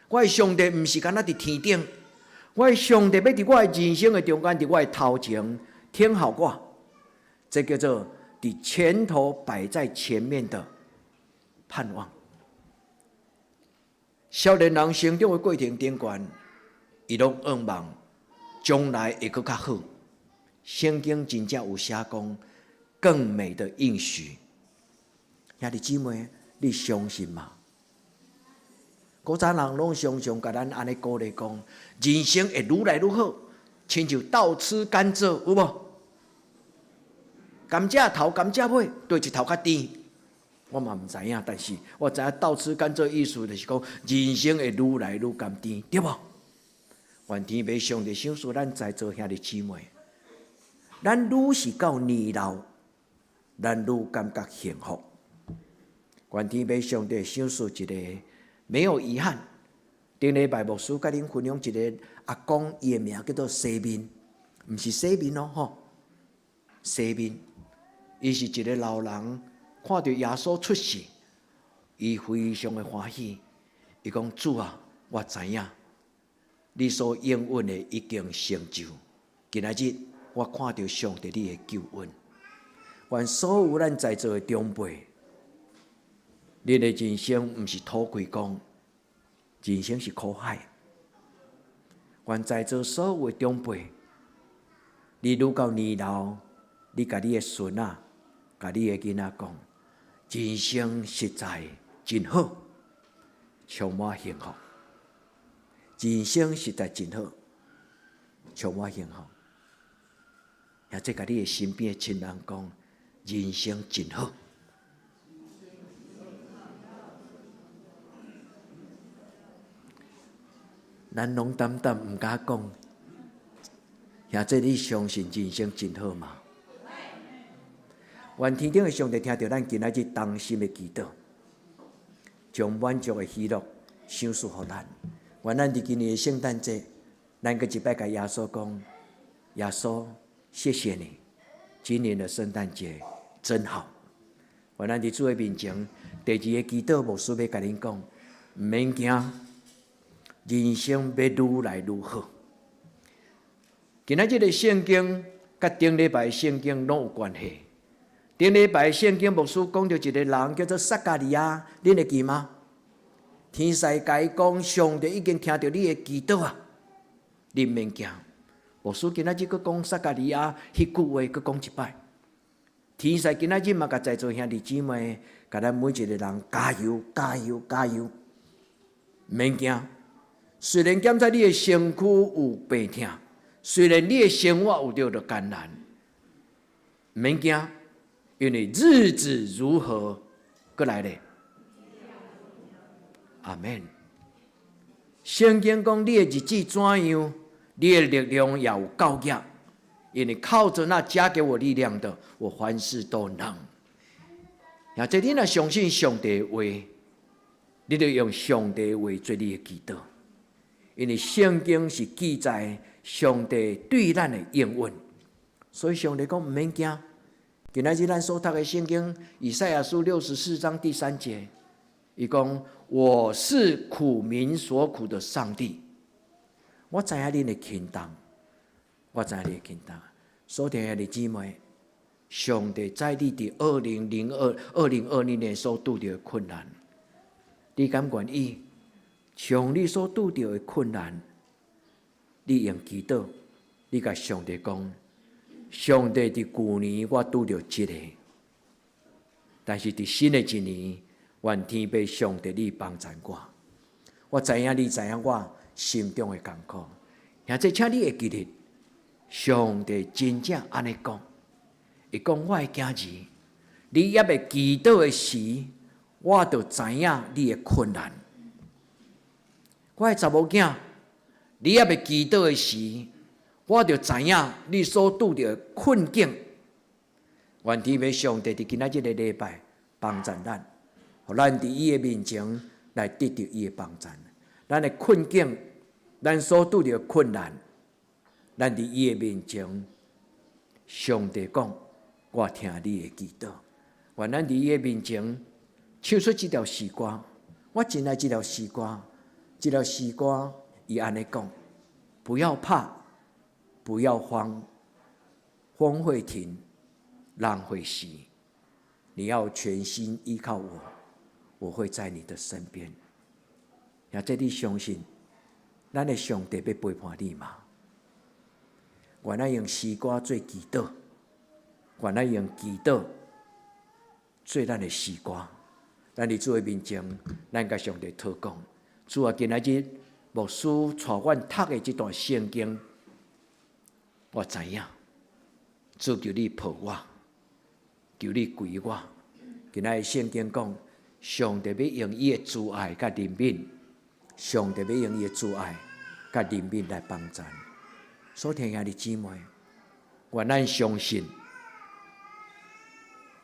我的上帝毋是干焦佇天頂，我的上帝欲佇我的人生的中間，佇我的頭前聽候我。這叫做佇前頭擺在前面的盼望。少年人成長的過程頂懸，伊攏向望將來會閣較好。聖經真正有寫講更美的應許。兄弟姊妹，你相信嗎？古早人攏常常共咱按呢鼓勵講，人生會愈來愈好，親像倒吃甘蔗，有無？甘蔗頭、甘蔗尾，佗一頭較甜？我嘛毋知影，但是我知影倒吃甘蔗意思就是講，人生會愈來愈甘甜，對無？願天父上帝賞賜咱在座兄弟姊妹，咱愈是到年老，咱愈感覺幸福。願天父上帝賞賜一个沒有遺憾。頂禮拜牧師共恁分享一个阿公，伊的名叫做西面，毋是洗面哦，吼，西面，伊是一个老人，看著耶穌出世，伊非常的歡喜。伊講，主啊，我知影你所應允的已經成就。今仔日我看著上帝你的救恩，願所有咱在座的長輩，恁的人生毋是土歸公，人生是苦海。願在座所有的長輩，你愈到年老，你共你的孫仔、共你的囡仔講，人生實在真好，充滿幸福。人生實在真好，充滿幸福。或者共你的身邊的親人講，人生真好。咱攏膽膽毋敢講，或者你相信人生真好嗎？願天頂的上帝聽著咱今仔日同心的祈禱，將滿足的喜樂賞賜予咱。願咱佇今年的聖誕節，咱閣一擺共耶穌講：耶穌，謝謝你，今年的聖誕節真好。願咱佇主的面前，第二个祈禱，牧師欲共恁講，毋免驚，人生欲愈來愈好。今仔日的聖經佮頂禮拜聖經攏有關係。頂禮拜聖經牧師講著一个人叫做撒迦利亞，恁會記嗎？天使共伊講，上帝已經聽著你的祈禱啊，你毋免驚。牧師今仔日閣講撒迦利亞彼句話，閣講一擺。天使今仔日嘛，共在座兄弟姊妹，共咱每一个人加油、加油、加油，毋免驚。雖然檢查你的身軀有病痛，雖然你的生活有著著艱難，毋免驚，因為日子如何閣來咧？阿們。聖經講你的日子怎樣，你的力量也有夠額，因為靠著那加給我力量的，我凡事都能。若這你若相信上帝的話，你就用上帝的話做你的祈禱。因為聖經是記載上帝對咱的應允，所以上帝講毋免驚。今仔日咱所讀的聖經以賽亞書64章第3節，伊講：我是苦民所苦的上帝，我知影恁的輕重，我知影恁的輕重。所聽的姊妹，上帝知你佇2020年所拄著的困難，你敢願意將你所拄著的困難，你用祈禱，你共上帝講：上帝佇舊年我拄著這个，但是佇新的一年，願天父上帝你幫助我。我知影你知影我心中的艱苦，兄弟，請你會記得，上帝真正按呢講，伊講我的囝兒，你猶未祈禱的時，我就知影你的困難。我的查某囝，你猶未祈禱的時，我就知影你所拄著的困境。願天父上帝佇今仔這个禮拜幫助咱，予咱佇伊的面前來得著伊的幫助。咱的困境，咱所拄著的困難，咱佇伊的面前，上帝講：我聽你的祈禱。願咱佇伊的面前，唱出這條詩歌，我真愛這條詩歌。這條詩歌伊按呢講：不要怕，不要慌，風會停，浪會息。你要全心依靠我，我會在你的身邊。也這你相信，咱的上帝欲陪伴你嗎？願咱用詩歌做祈禱，願咱用祈禱做咱的詩歌。咱佇主的面前，咱共上帝禱告。主啊，今仔日牧師帶阮讀的這段聖經，我知影。主求你抱我，求你規我。今仔日聖經講，上帝欲用伊的慈愛佮憐憫，上帝欲用伊的慈愛佮憐憫來幫咱。所聽兄弟姊妹，願咱相信，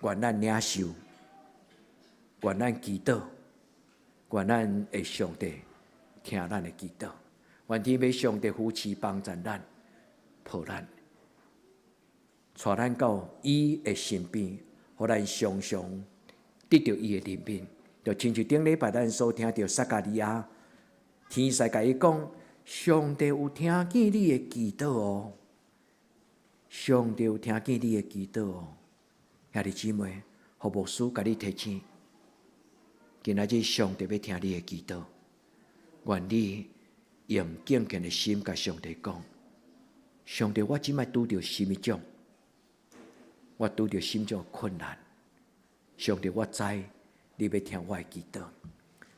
願咱領受，願咱祈禱，願咱的上帝聽咱的祈禱。願天父上帝扶持幫助咱，抱咱，帶咱到伊的身邊，予咱常常得著伊的憐憫。就親像頂禮拜咱所聽著撒迦利亞天使共伊講，上帝有聽見你的祈禱哦，上帝有聽見你的祈禱哦。兄弟姊妹，予牧師共你提醒，今仔日上帝欲聽你的祈禱，願你用敬虔的心共上帝講：上帝，我這擺拄著啥物種？我拄著啥物種困難？上帝，我知你欲聽我的祈禱。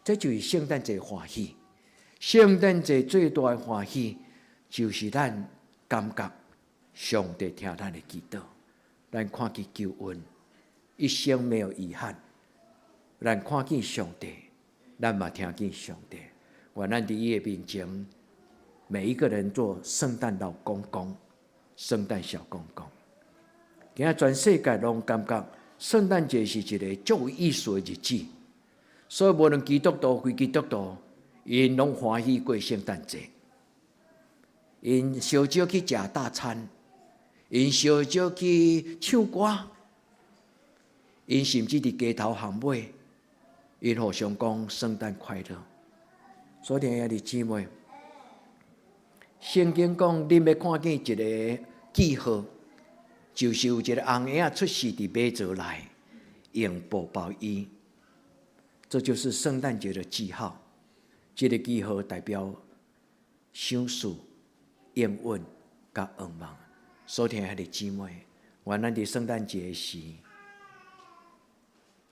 這就是聖誕節歡喜。聖誕節最大的歡喜，就是咱感覺上帝聽咱的祈禱，咱看見救恩，一生沒有遺憾。咱看見上帝，咱嘛聽見上帝。願咱佇伊的面前，每一個人做聖誕老公公、聖誕小公公。今仔全世界攏感覺聖誕節是一个足有意思的日子，所以無論基督徒、非基督徒，𪜶攏歡喜過聖誕節。𪜶相招去食大餐，𪜶相招去唱歌，𪜶甚至佇街頭巷尾，𪜶互相講聖誕快樂。所以，兄弟姊妹，聖經講，恁欲看見一个記號，就是有一个紅嬰仔出世佇馬槽內，用布包伊，這就是聖誕節的記號。這个記號代表賞賜、應允佮願望。所以，兄弟姊妹，願咱佇聖誕節時，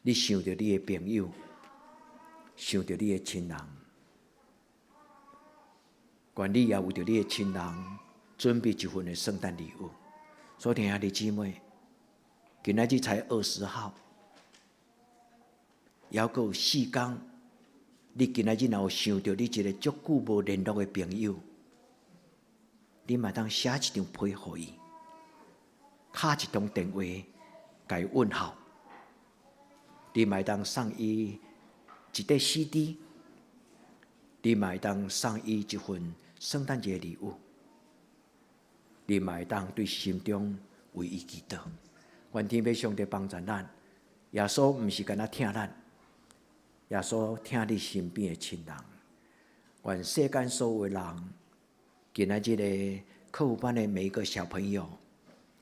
你想著你的朋友，想著你的親人，願你也為著你的親人準備一份的聖誕禮物。所以，兄弟姊妹，今仔日才20號，猶閣有4工。你今仔日若有想著你一个足久無聯絡的朋友，你嘛當寫一張批予伊，敲一通電話，共伊問候。你嘛會當送伊一塊 CD，你嘛會當送伊一份聖誕節禮物，你嘛會當對心中為伊祈禱。願天父上帝幫助咱，耶穌毋是干焦疼咱，耶穌疼你身邊的親人。願世間所有的人，今仔日个課輔班的每一個小朋友，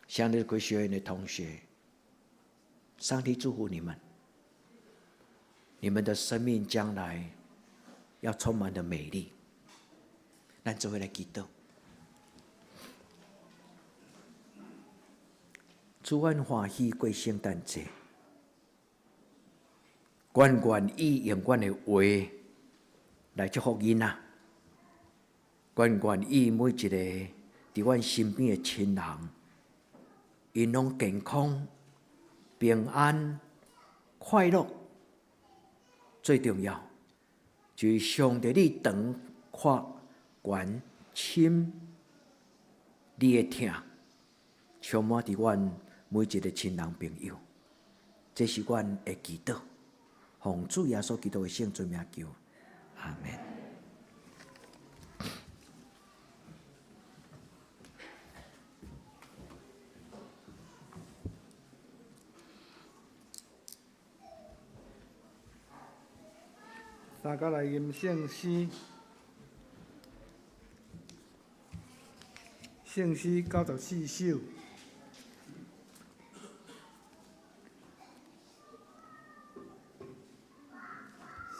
向日葵學院的同學，上帝祝福你們，你們的生命將來要充滿的美麗。咱做伙來祈禱，主，阮歡喜過聖誕節，阮願意用阮的話來祝福囡仔，阮願意每一个佇阮身邊的親人，𪜶攏健康、平安、快樂。最重要就是上帝你長、闊、懸、深，你的疼充滿佇阮每一个親人朋友，這是阮的祈禱，奉主耶穌基督的聖尊名求，阿們。大家來吟聖詩，聖詩94首。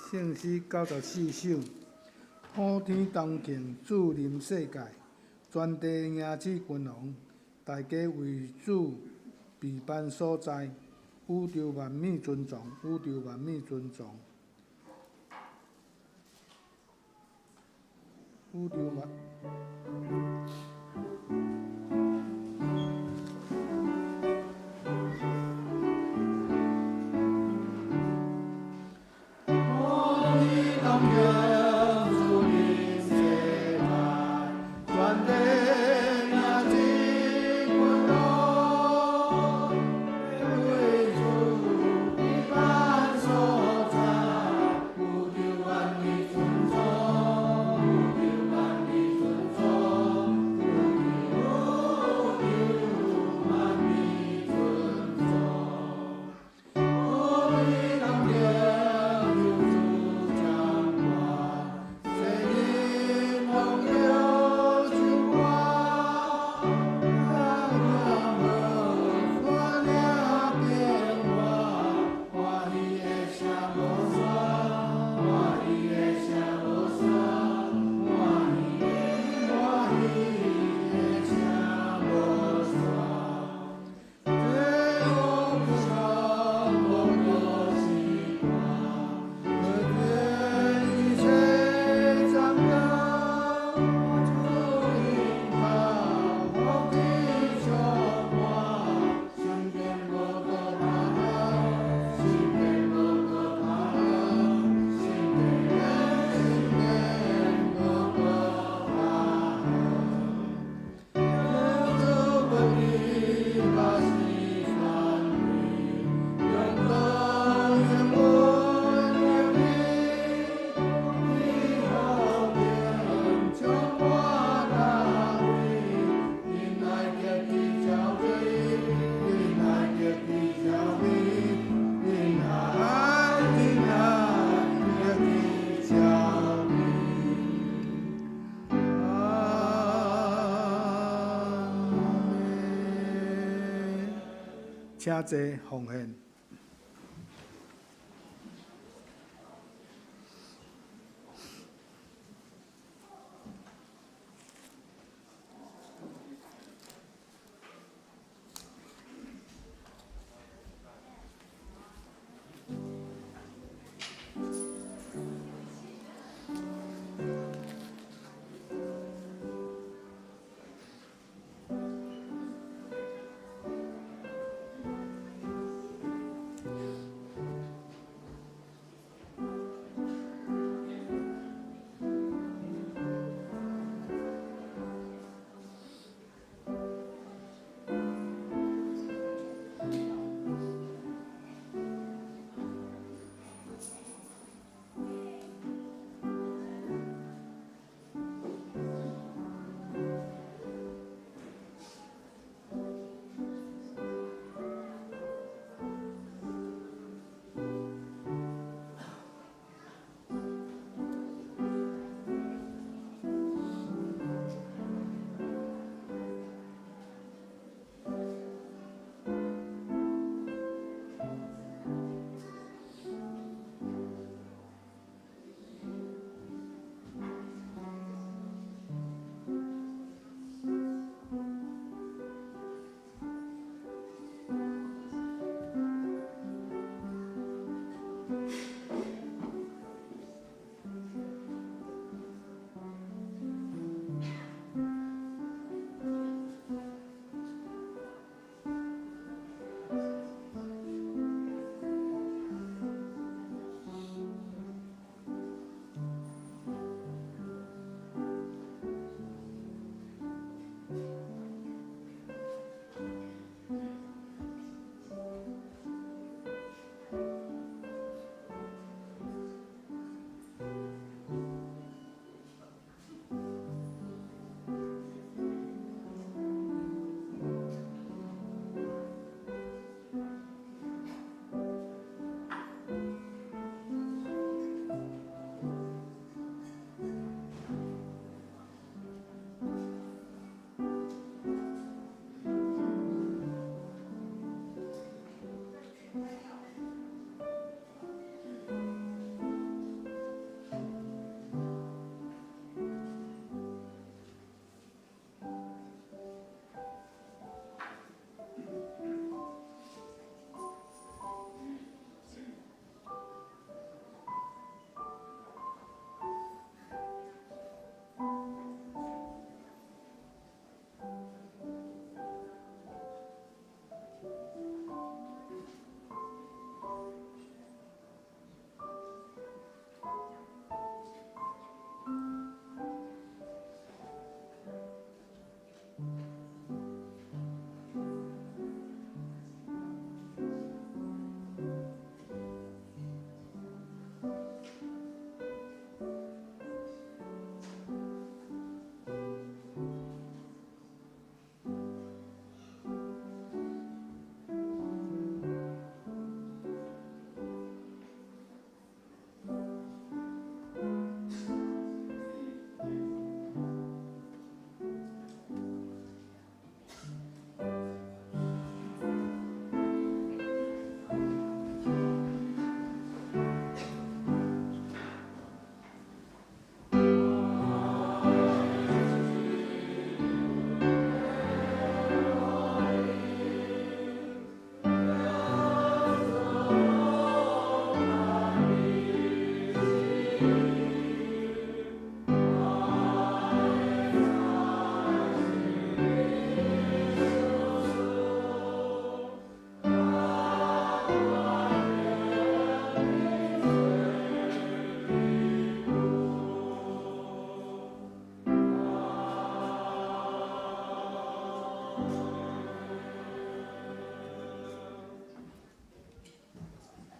聖詩94首，普天同慶，主臨世界，全地迎接君王，大家為主備辦所在，宇宙萬物尊崇，宇宙萬物尊崇，宇宙萬。請坐奉獻。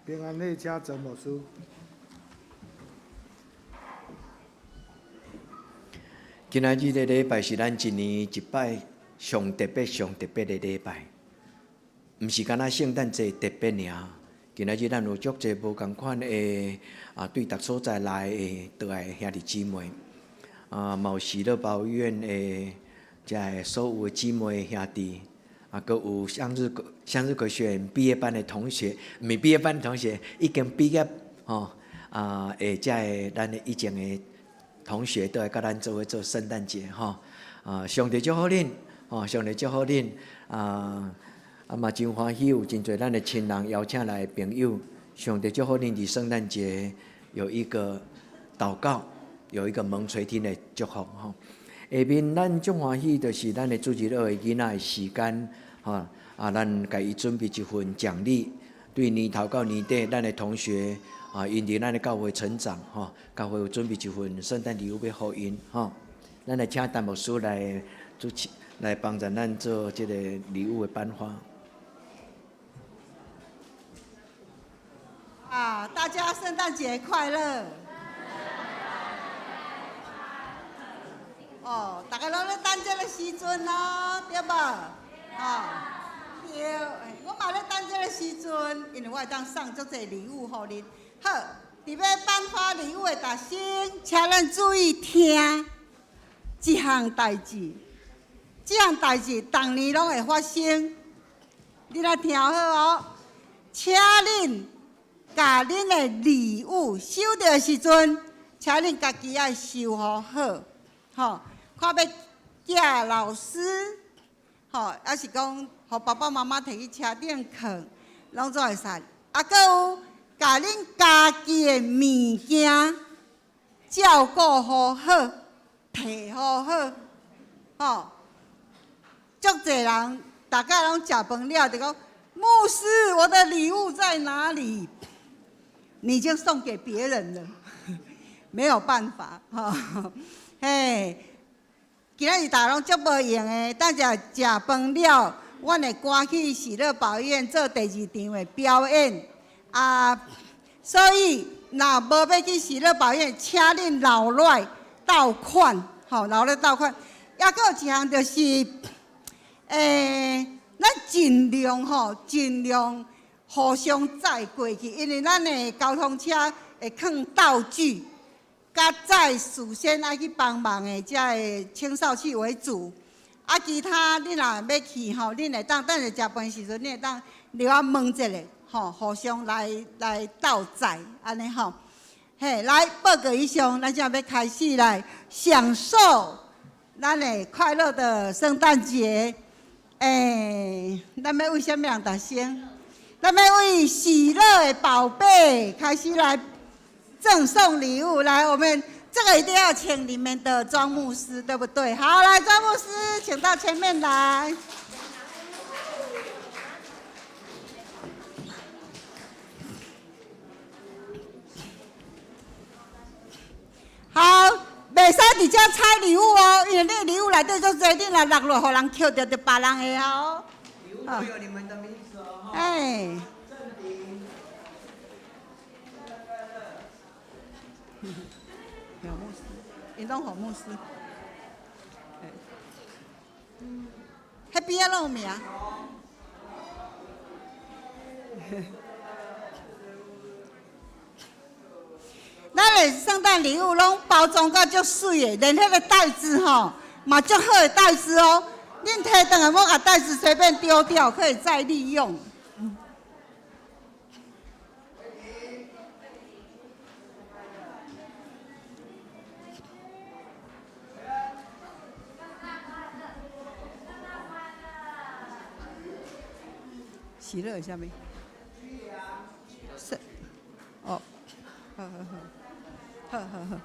平安喜，请陈牧师。今仔日的礼拜是咱一年一摆上特别、上特别的礼拜，毋是干焦圣诞节特别尔。今仔日咱有足济无仝款的啊，对逐所在来的倒来兄弟姊妹，啊，嘛有喜乐保育院的遮个所有的姊妹兄弟，啊，阁有向日葵学院毕业班的同学，毋是毕业班的同学，已经毕业吼啊，的遮个咱的以前的同学都来佮咱做伙做圣诞节吼，啊，上帝祝福恁，吼，上帝祝福恁，啊，啊嘛真欢喜有真济咱的亲人邀请来的朋友，上帝祝福恁伫圣诞节有一个祷告，有一个蒙垂听的祝福吼。下面咱足欢喜，就是咱的主日学的囡仔的时间，吼，啊，咱共伊准备一份奖励，对年头到年底，咱的同学。啊，𪜶伫咱的教会成长，吼，教会有准备一份圣诞礼物欲予𪜶，吼。咱来请陈牧师来主持，来帮助咱做这个礼物的颁发。啊，大家圣诞节快乐！哦，大家拢咧等这个时阵咯，对无？啊，对，我嘛咧等这个时阵，因为我会当送足济礼物予恁。好，伫欲颁发礼物的大先，请咱注意听一项代志。这项代志逐年拢会发生，你来听好哦。请恁共恁的礼物收著的时阵，请恁家己爱收好好，吼，看欲寄老师，吼，抑是讲予爸爸妈妈提去车顶囥，拢总会使。啊，阁有。共恁家己的物件照顾好好，提好好，吼。足济人，逐家拢食饭了，就讲牧师，我的礼物在哪里？你已经送给别人了，没有办法，吼。嘿，今仔日大家拢足无闲的，等下食饭了，阮会赶去喜乐保育院做第二场的表演。啊，所以若无欲去喜乐保育院，请恁留落来斗款，吼，留咧斗款。抑阁有一项就是，咱尽量吼，尽量互相载过去，因为咱的交通车会囥道具，佮载事先爱去帮忙的遮个清扫器为主。啊，其他恁若欲去吼，恁会当等下食饭时阵，恁会当留我问一下。吼，互相来来斗载，按呢吼，嘿，来报告以上，咱现在欲开始来享受咱的快乐的圣诞节。欸，咱欲为啥物人诞生？咱欲为喜乐的宝贝开始来赠送礼物。来，我们这个一定要请你们的庄牧师，对不对？好，来，庄牧师，请到前面来。好，袂使伫遮拆礼物哦，因为你礼物内底足济，你若落落，予人抾著，就别人的哦。礼物都有你们的名字哦。哎。有牧师，𪜶拢予牧师。彼边仔拢有名。咱的圣诞礼物拢包装甲足媠的，连彼个袋子吼嘛足好的袋子哦。恁提转来，莫共袋子随便丢掉，可以再利用。喜乐啥物？是，哦，好好好。好好好，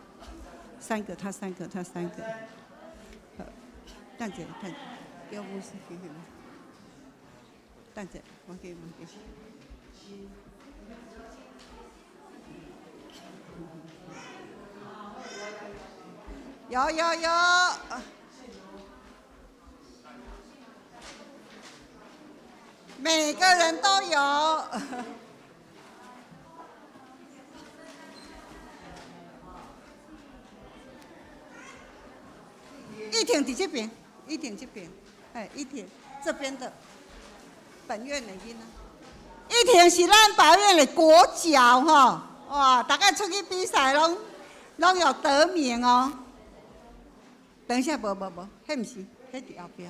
三个，他三个，他三个。好，等者，等，要不是给你。等者，我给，我给。有有有。每个人都有。玉婷伫这边，玉婷这边，哎，玉婷这边的本院的囡仔。玉婷是咱宝院的国脚吼，哇，大概出去比赛拢有得名哦。等一下，无无无，彼毋是，彼伫后壁。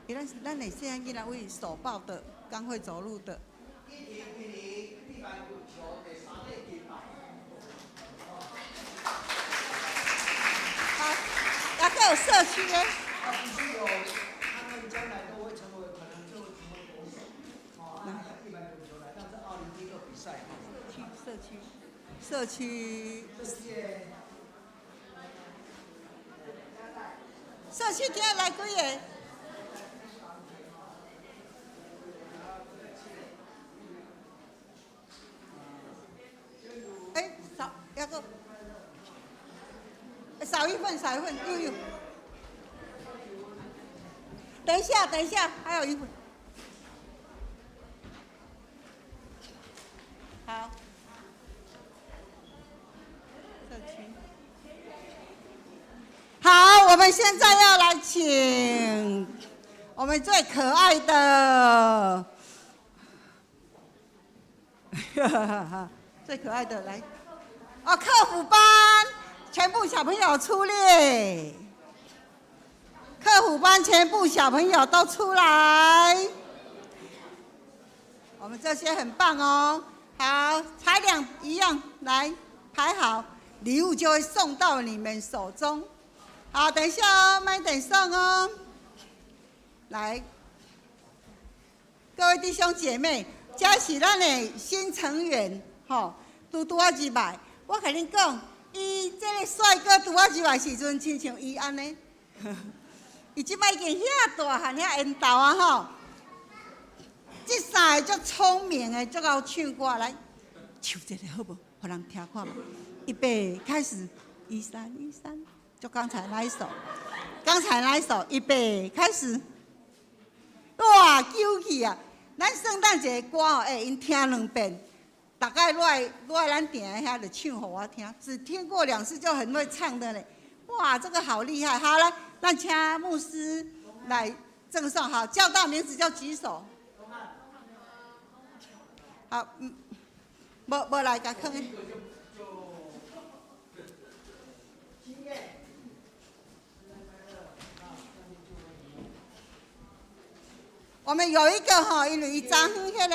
欸，咱的细汉囡仔为手抱的，刚会走路的。好，还阁有社区的。他们将来都会成为，可能就会成为国手。哦，地板滚球来，那是奥林匹克比赛。社区，社区，社区今日来几个？哎，少，要个，少一份，少一份，又有。等一下，等一下，还有一份。好，社区。好，我们现在要来请我们最可爱的，最可爱的来，哦，客服班全部小朋友出列。客服班全部小朋友都出来，我们这些很棒哦。好，才两一样来排好，礼物就会送到你们手中。好，等一下哦，慢点送哦。来，各位弟兄姐妹，这是咱的新成员，吼，拄拄仔入来。我共恁讲，伊这个帅哥拄仔入来时阵，亲像伊按呢。伊这摆已经遐大汉，遐缘投啊吼！这三个足聪明的，足𠢕唱歌来，唱一个好无？予人听看觅。预备开始，一三一三，就刚才那一首，刚才那一首，预备开始。哇，揪去啊！咱圣诞节歌哦，欸，𪜶听两遍，大概落来落来咱埕遐就唱予我听，只听过两次就很会唱的嘞。哇，这个好厉害！好来，咱请牧师来赠送。好，叫到名字就举手。好，无无来共囥。我们有一个吼，因为伊昨昏彼个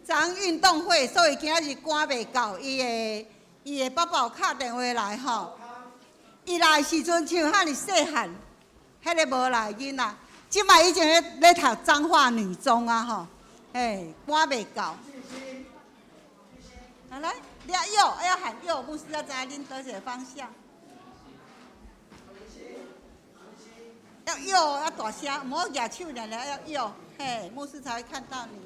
昨昏运动会，所以今仔日赶袂到，伊的爸爸有敲电话来吼。伊来的时阵像遐尔细汉，彼个无来囡仔，这摆已经咧读彰化女中啊吼，嘿，赶袂到。来来，掠右，要喊右，牧师要知影恁佗一个方向。要右，要大声，毋好举手，尔尔要右，嘿，牧师才会看到你。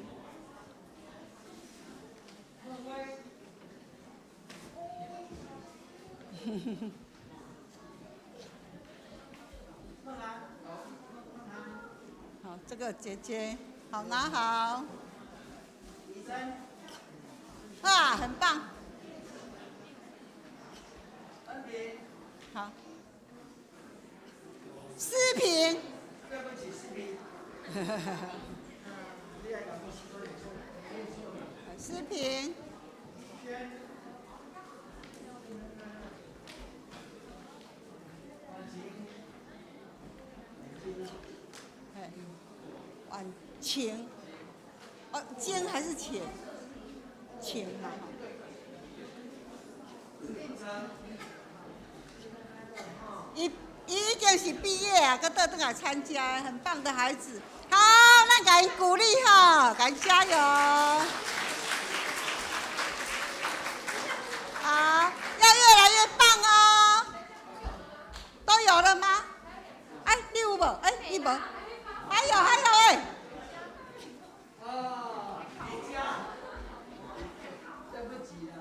好，这个姐姐，好拿好。哇，很棒。好。视频。视频。婉晴，哦，金还是晴？晴嘛。伊已经是毕业啊，阁倒转来参加，很棒的孩子。好，咱共伊鼓励吼，共伊加油。好，要越来越棒哦。都有了吗？哎，你有无？哎，你无？还有还有哎。哦，对不起啦。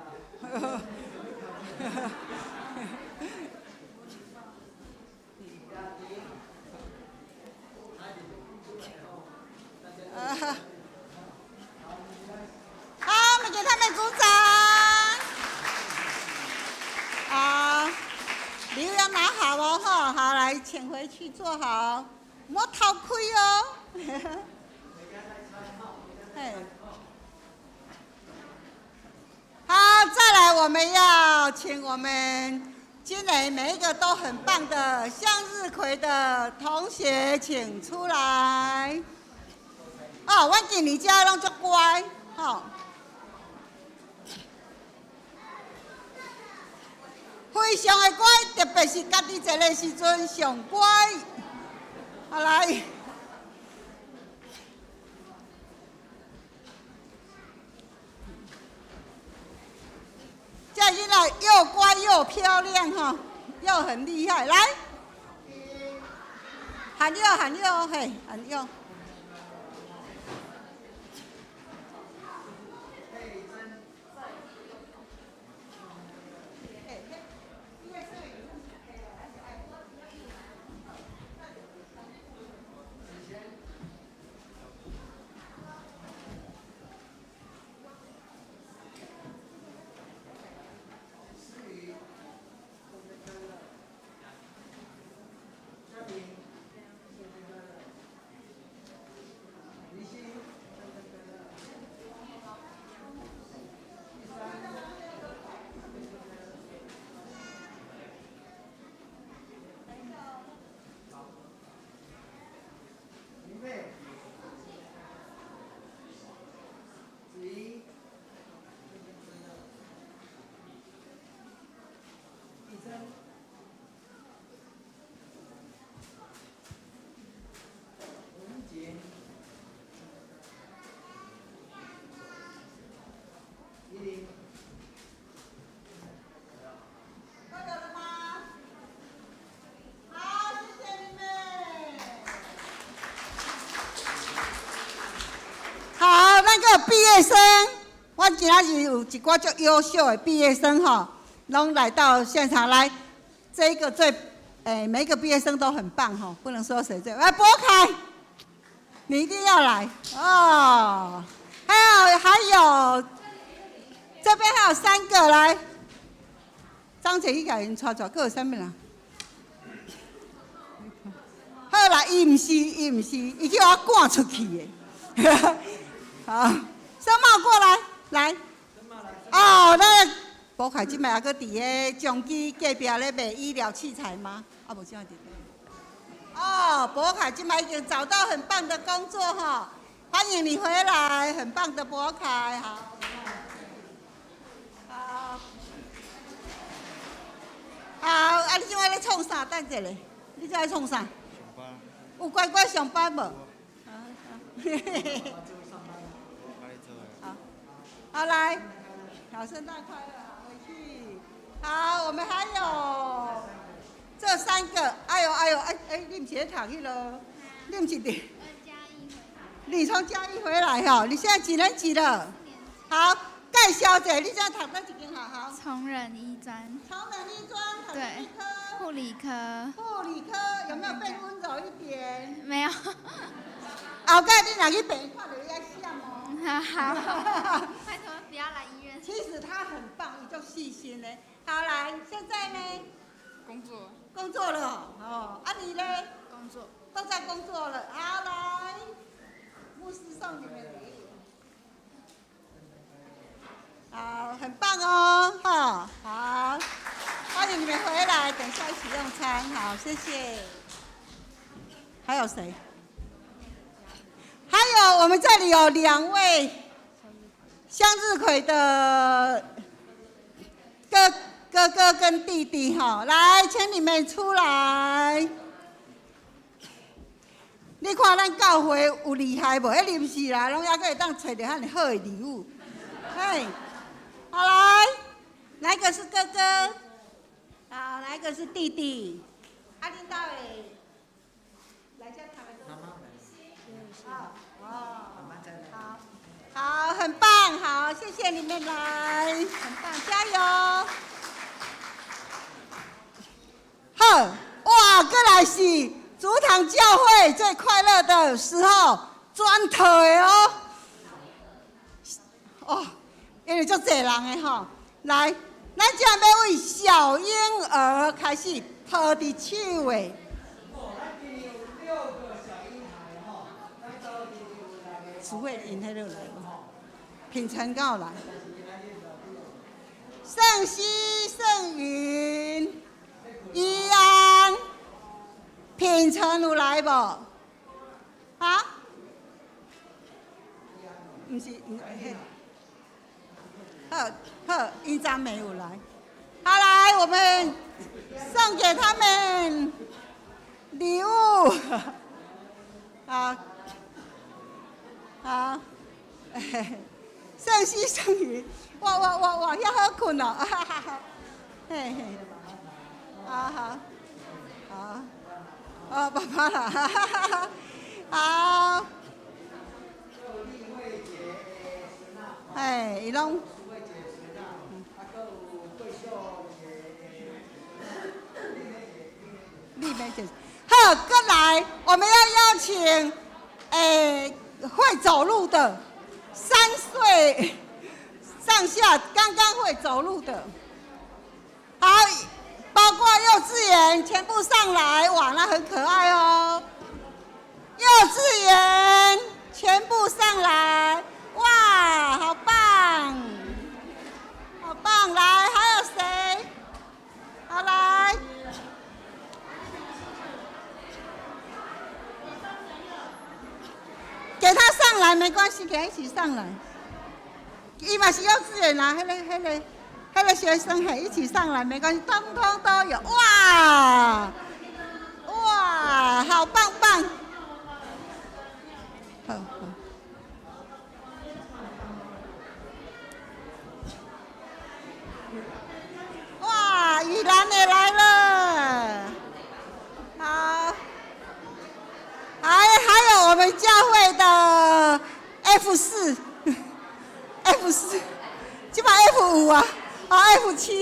好，每个來，請回去坐好，莫偷開哦。嘿，好，再來，我們要請我們今年每一個都很棒的向日葵的同學，請出來。哦，阮今年遮攏足乖，吼。非常的乖，特別是家己一个時陣上乖。好來，這囡仔又乖又漂亮哈，又很厲害。來，喊右喊右，嘿，喊右。都有了嗎？好，謝謝你們。好，咱閣畢業生，阮今仔日有一寡足優秀的畢業生吼，攏來到現場來。這一個最，每一個畢業生都很棒吼，不能說誰最。來，博凱，你一定要來哦。還有，這邊還有三個來。張姐去共𪜶帶出來，閣有啥物人？好啦，伊毋是，伊毋是，伊叫我趕出去的。好，森茂過來，來。哦，那個博凱這擺猶閣佇个彰基隔壁咧賣醫療器材嗎？啊，無這樣佇。哦，博凱這擺已經找到很棒的工作哈，歡迎你回來，很棒的博凱，好。好。好，啊，你這擺咧創啥？等一下，你這擺創啥？有乖乖上班無？好，好來，好，聖誕快樂，回去。好，我們還有這三個，哎呦哎呦，哎哎，你毋是咧讀彼囉？你毋是佇？你從嘉義回來哈？你現在幾年級了？好，介紹者，你現在讀哪一間學校？崇仁醫專。崇仁醫專，讀哪一科？護理科。護理科有沒有變溫柔一點？沒有。後蓋你若去病院看著你愛閃哦。好，拜託不要來醫院。其實他很棒，伊足細心的。好，來，現在呢？工作。工作了哦，啊你呢？工作。都在工作了。好，來，牧師送你們禮物。好，很棒哦，哈，好，歡迎你們回來，等一下一起用餐，好，謝謝。還有誰？還有我們這裡有兩位向日葵的哥哥哥跟弟弟哈，來，請你們出來。你看咱教會有厲害無？彼臨時來，攏猶閣會當揣著遐爾好的禮物。嘿，好來，哪一個是哥哥？好，哪一個是弟弟？啊，恁兜的來這讀的。好，哦，好，好，很棒，好，謝謝你們來，很棒，加油！好，哇，閣來是竹塘教會最快樂的時候，全套的哦。哦，因為足濟人的吼，來，咱這欲為小嬰兒開始抱佇手的，淑慧𪜶彼落來無？品成敢有來？盛熙、盛雲、怡安、品成有來無？啊？毋是，毋彼。好，好，𪜶昨暝有來。好，來，我們送給他們禮物。好，好，盛熙、盛雲，哇哇哇哇，遐好睏哦，哈哈哈，嘿嘿，好好，好，哦，爸爸啦，哈哈哈，好，哎，伊攏。麗梅姐，好，過來，我們要邀請，會走路的，3歲上下剛剛會走路的，好，包括幼稚園全部上來，哇，那很可愛哦。幼稚園全部上來，哇，好棒，好棒，來，還有誰？好，來。給他上來沒關係，給他一起上來。伊嘛是幼稚園啦，彼個學生嘿，一起上來沒關係，通通都有。哇，哇，好棒棒。好好。哇，雨蘭也來了。好。還有我們教會的 F4，F4，這擺 F5啊，哦 F7，F7，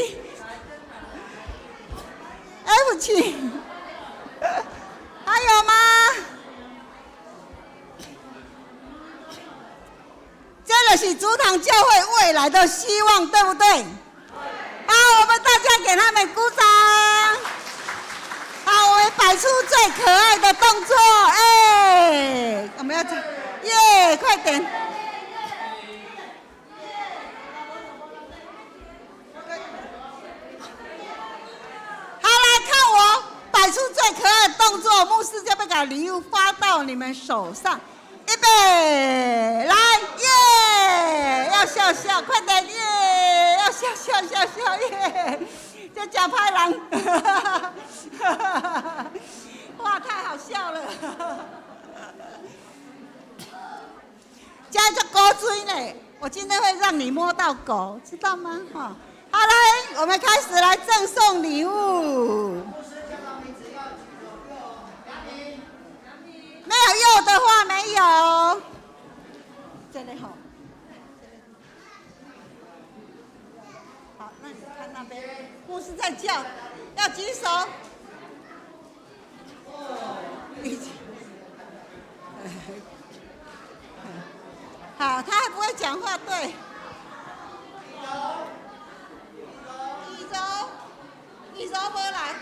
還有嗎？這就是竹塘教會未來的希望，對不對？好，我們大家給他們鼓掌。好，我們擺出最可愛的動作，哎，我們要耶，快點！好，來看我擺出最可愛的動作，牧師就會把禮物發到你們手上。預備，來，耶！要笑笑，快點，耶！要笑笑笑笑，耶！這假歹人，哇，太好笑了！加隻狗嘴呢，我今天會讓你摸到狗，知道嗎？哈，好來，我們開始來贈送禮物。沒有右的話沒有，這裡好。好，那你看那邊，牧師在叫，要舉手。好，他還不會講話，對。宇宙，宇宙無來。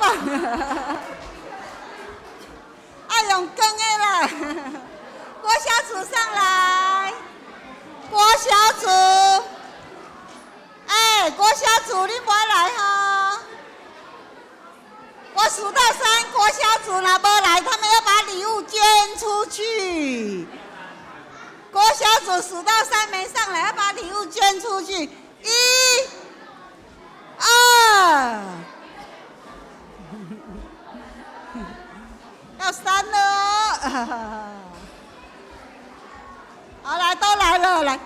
棒！愛用光的啦，國小組上來，國小組，哎，國小組你無來吼？我數到三，國小組若無來，他們要把禮物捐出去。國小組數到三沒上來，要把禮物捐出去。一、二，要三了哦。好，來，都來了，來。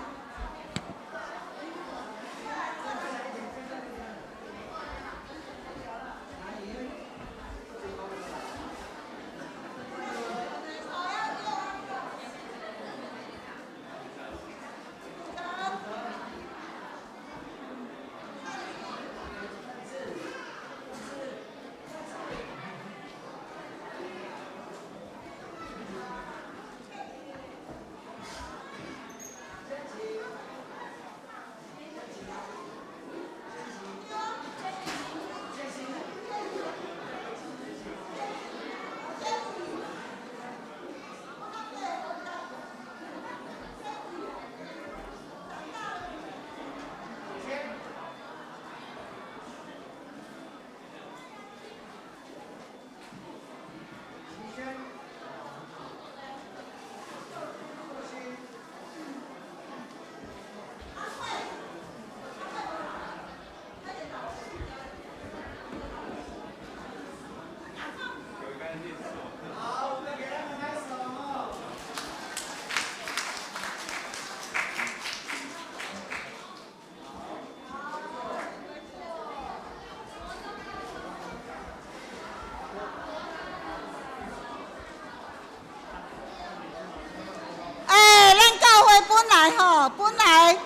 哎，咱教會本來吼，本來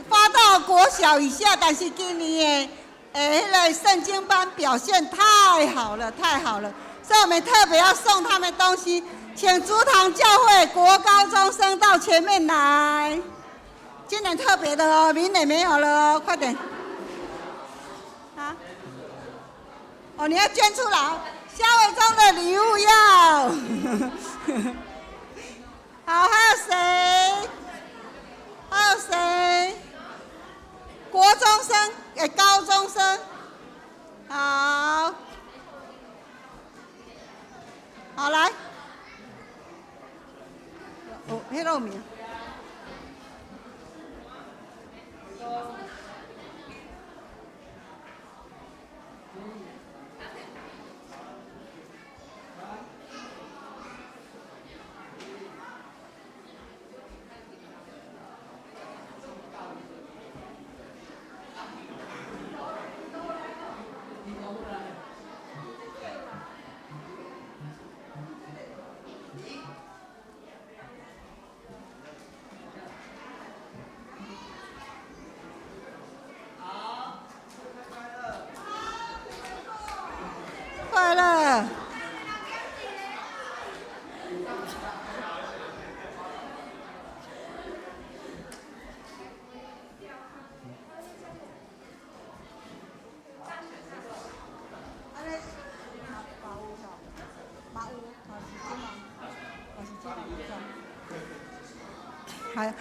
發到國小以下，但是今年的欸，那個聖經班表現太好了，太好了，所以我們特別要送他們東西，請竹塘教會國高中生到前面來。今年特別的哦，明年沒有了哦，快點。啊？哦，你要捐出來，蕭偉忠的禮物要。好，還有誰？還有誰？國中生，欸，高中生。好，好來。哦，彼個有名。快樂。嗨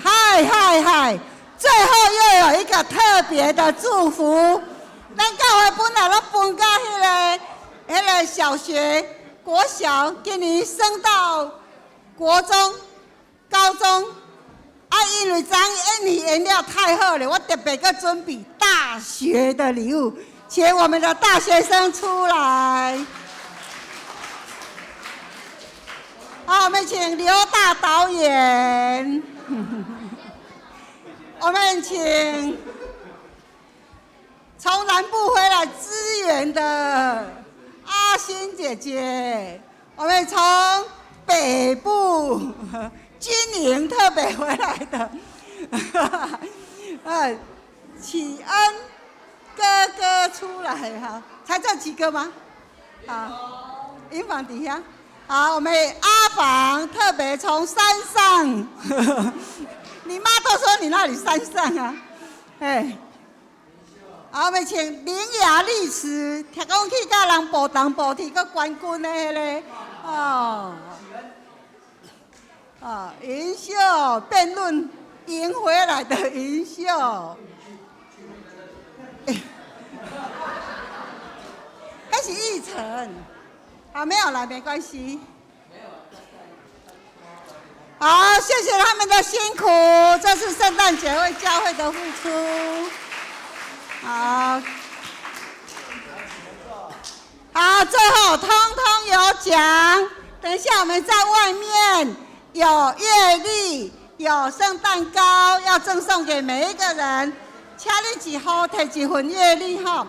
嗨嗨嗨！最後又有一個特別的祝福。咱教會本來攏分到彼個小學、國小，今年升到國中、高中。啊，因為昨昏演戲演了太好了，我特別閣準備大學的禮物，請我們的大學生出來。好，我們請劉大導演，我們請從南部回來支援的阿欣姐姐，我們從北部軍營特別回來的，啟恩哥哥出來哈，才這幾個嗎？啊，營房底下。好，我們阿房特別從山上，你媽都說你那裡山上啊，哎，好，我們請伶牙俐齒，聽講去佮人步東步鐵，閣冠軍的彼个，哦，哦，銀秀辯論贏回來的銀秀，彼是奕晨，啊，沒有來沒關係。好，謝謝他們的辛苦，這是聖誕節為教會的付出。好，好，最後通通有獎。等一下我們在外面有月曆，有聖誕糕要贈送給每一個人，請你一戶提一份月曆吼。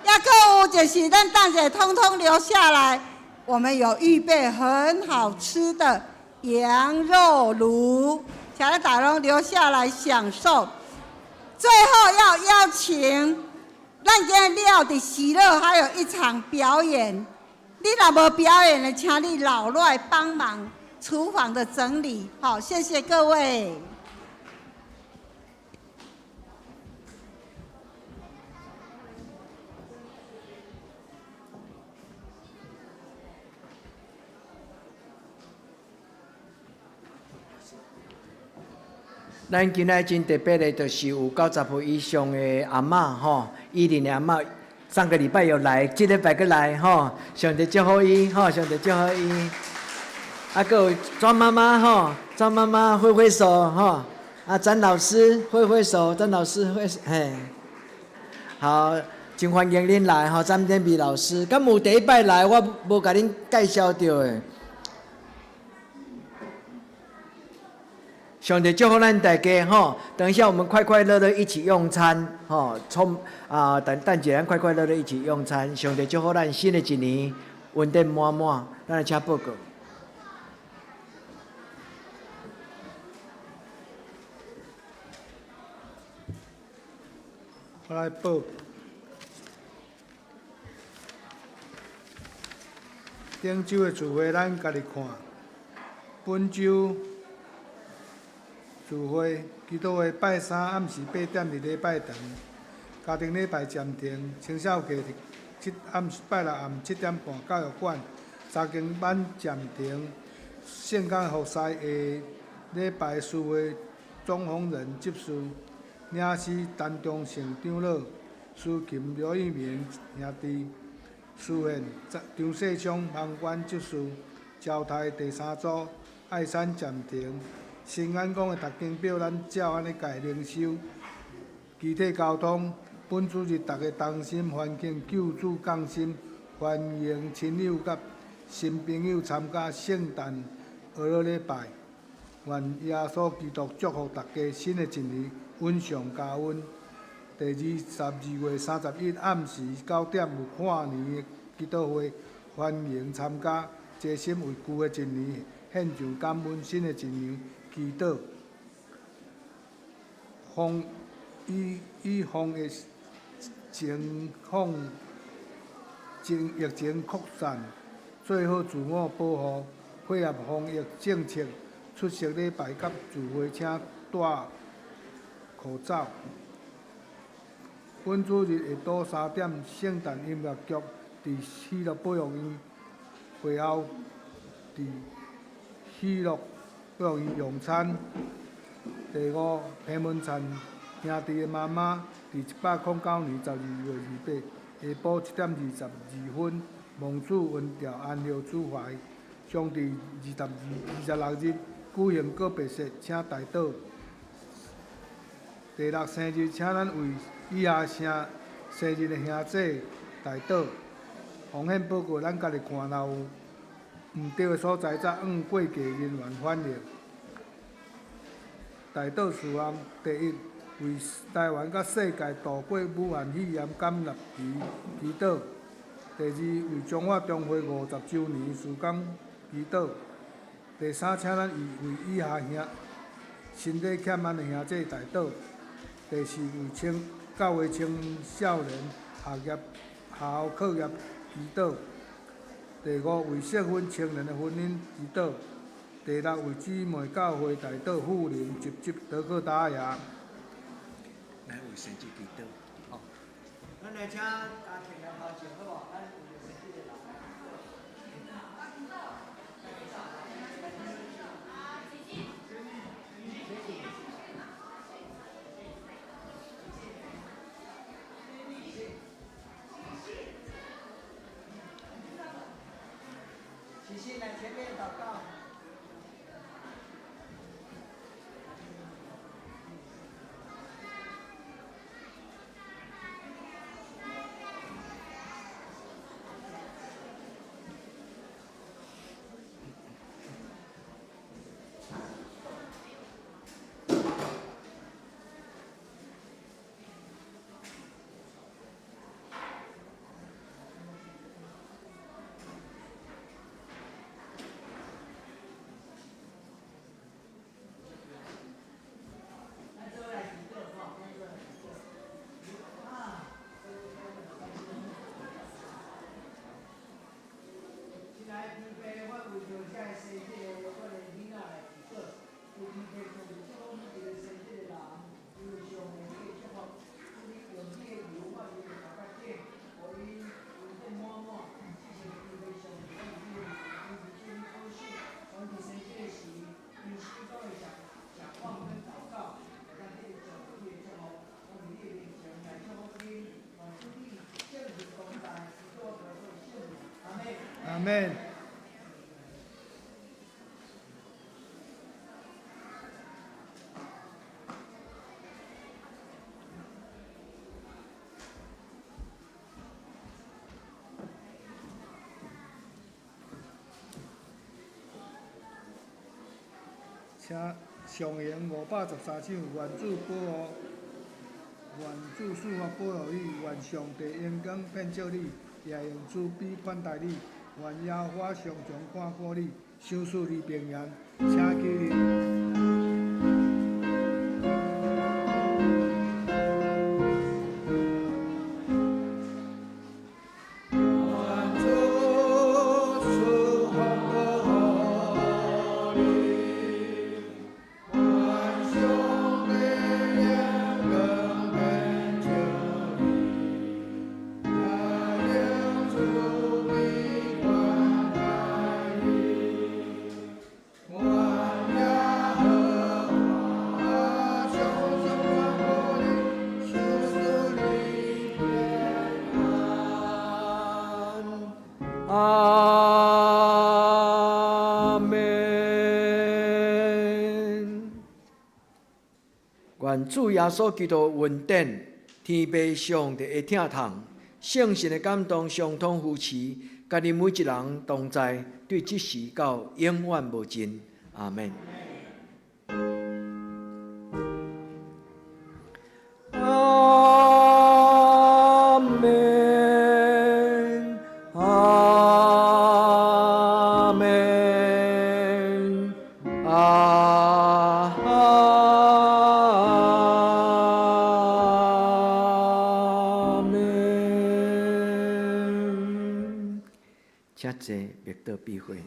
抑閣有就是咱等下通通留下來，我們有預備很好吃的羊肉爐，請咱大家留下來享受。最後要邀請咱今日了佇喜樂還有一場表演，你若無表演的，請你留落來幫忙廚房的整理。好，謝謝各位。咱今仔真特別的，就是有90歲以上的阿嬤吼，伊琳的阿嬤，上個禮拜有來，這禮拜閣來吼，上帝祝福伊吼，上帝祝福伊。啊，閣有莊媽媽吼，莊媽媽揮揮手吼，啊，詹老師揮揮手，詹老師揮嘿，好，真歡迎恁來吼，詹天美老師，敢有第一擺來，我無共恁介紹著的。上帝祝福咱大家吼，等一下我們快快樂樂一起用餐吼，從啊等等一下咱快快樂樂一起用餐。上帝祝福咱新的一年恩典滿滿，咱來請報告。我來報。頂週的聚會，咱家己看。本週聚會，祈禱會拜三暗時8點佇禮拜堂，家庭禮拜暫停，青少年佇七暗拜六暗7點半教育館，查經班暫停，聖工服侍下禮拜四會總風人執事，領詩陳忠成長老，司琴劉玉明兄弟，司獻張世昌房管執事，招待第三組愛山暫停。新安講的讀經表，咱照按呢改靈修。集體交通，本主日逐家同心歡慶救主降生，歡迎親友佮新朋友參加聖誕學樂禮拜。願耶穌基督祝福大家新的一年穩上加穩。第22月31暗時9點有跨年的祈禱會，歡迎參加。齊心為舊的一年獻上感恩，新的一年祈禱。防以以防疫情況，情疫情擴散，做好自我保護，配合防疫政策，出席禮拜佮聚會請戴口罩。本主日下晡3點，聖誕音樂劇佇喜樂保育院會後，佇喜樂保育院用餐。第五，彭文燦兄弟的媽媽，佇109年12月28下晡7點22分，望主恩召安息主懷，將佇26日舉行告別式，請代禱。第六生日，請咱為以下生生日的兄姊代禱。風險報告，咱家己看，若有毋對的所在，才向過繼人員反映。代禱事項：第一，為台灣佮世界度過武漢肺炎感染期祈禱；第二，為中華中會50週年事工祈禱；第三，請咱為以下兄身體欠安的兄姊代禱；第四，為青教會青少年學業學校課業祈禱；第五，為適婚青年的婚姻祈禱；第六，為姊妹教會代禱富林集集德克達雅。來為生日祈禱，哦。咱來請家庭來頭前，好無？咱有生日的人。齊心來前面禱告。親愛的天父，我為著這个生日的我的囡仔來祈禱，求天父賜祝福每一个生日的人，因為上帝你的祝福，主你用你的油抹伊的頭殼頂，予伊恩福滿滿。這是天父上帝，我伫你的面前，求主你保守，當佇生日的時，因心都會食食飯跟禱告，會當得到上帝你的祝福。我佇你的面前來祝福恁，願主你聖靈同在，賜我得勝聖靈。阿們。阿們。請上行513首，願主保護，願主賜福保護你，願上帝榮光遍照你，也用慈悲款待你，願耶和華常常看顧你，賞賜你平安。請起立。阿們。願主耶穌基督恩典、天父上帝的疼痛、聖神的感動、相通扶持，佮恁每一人同在，對這時到永遠無盡。阿們。阿們，阿們，阿們。請坐，默禱閉會。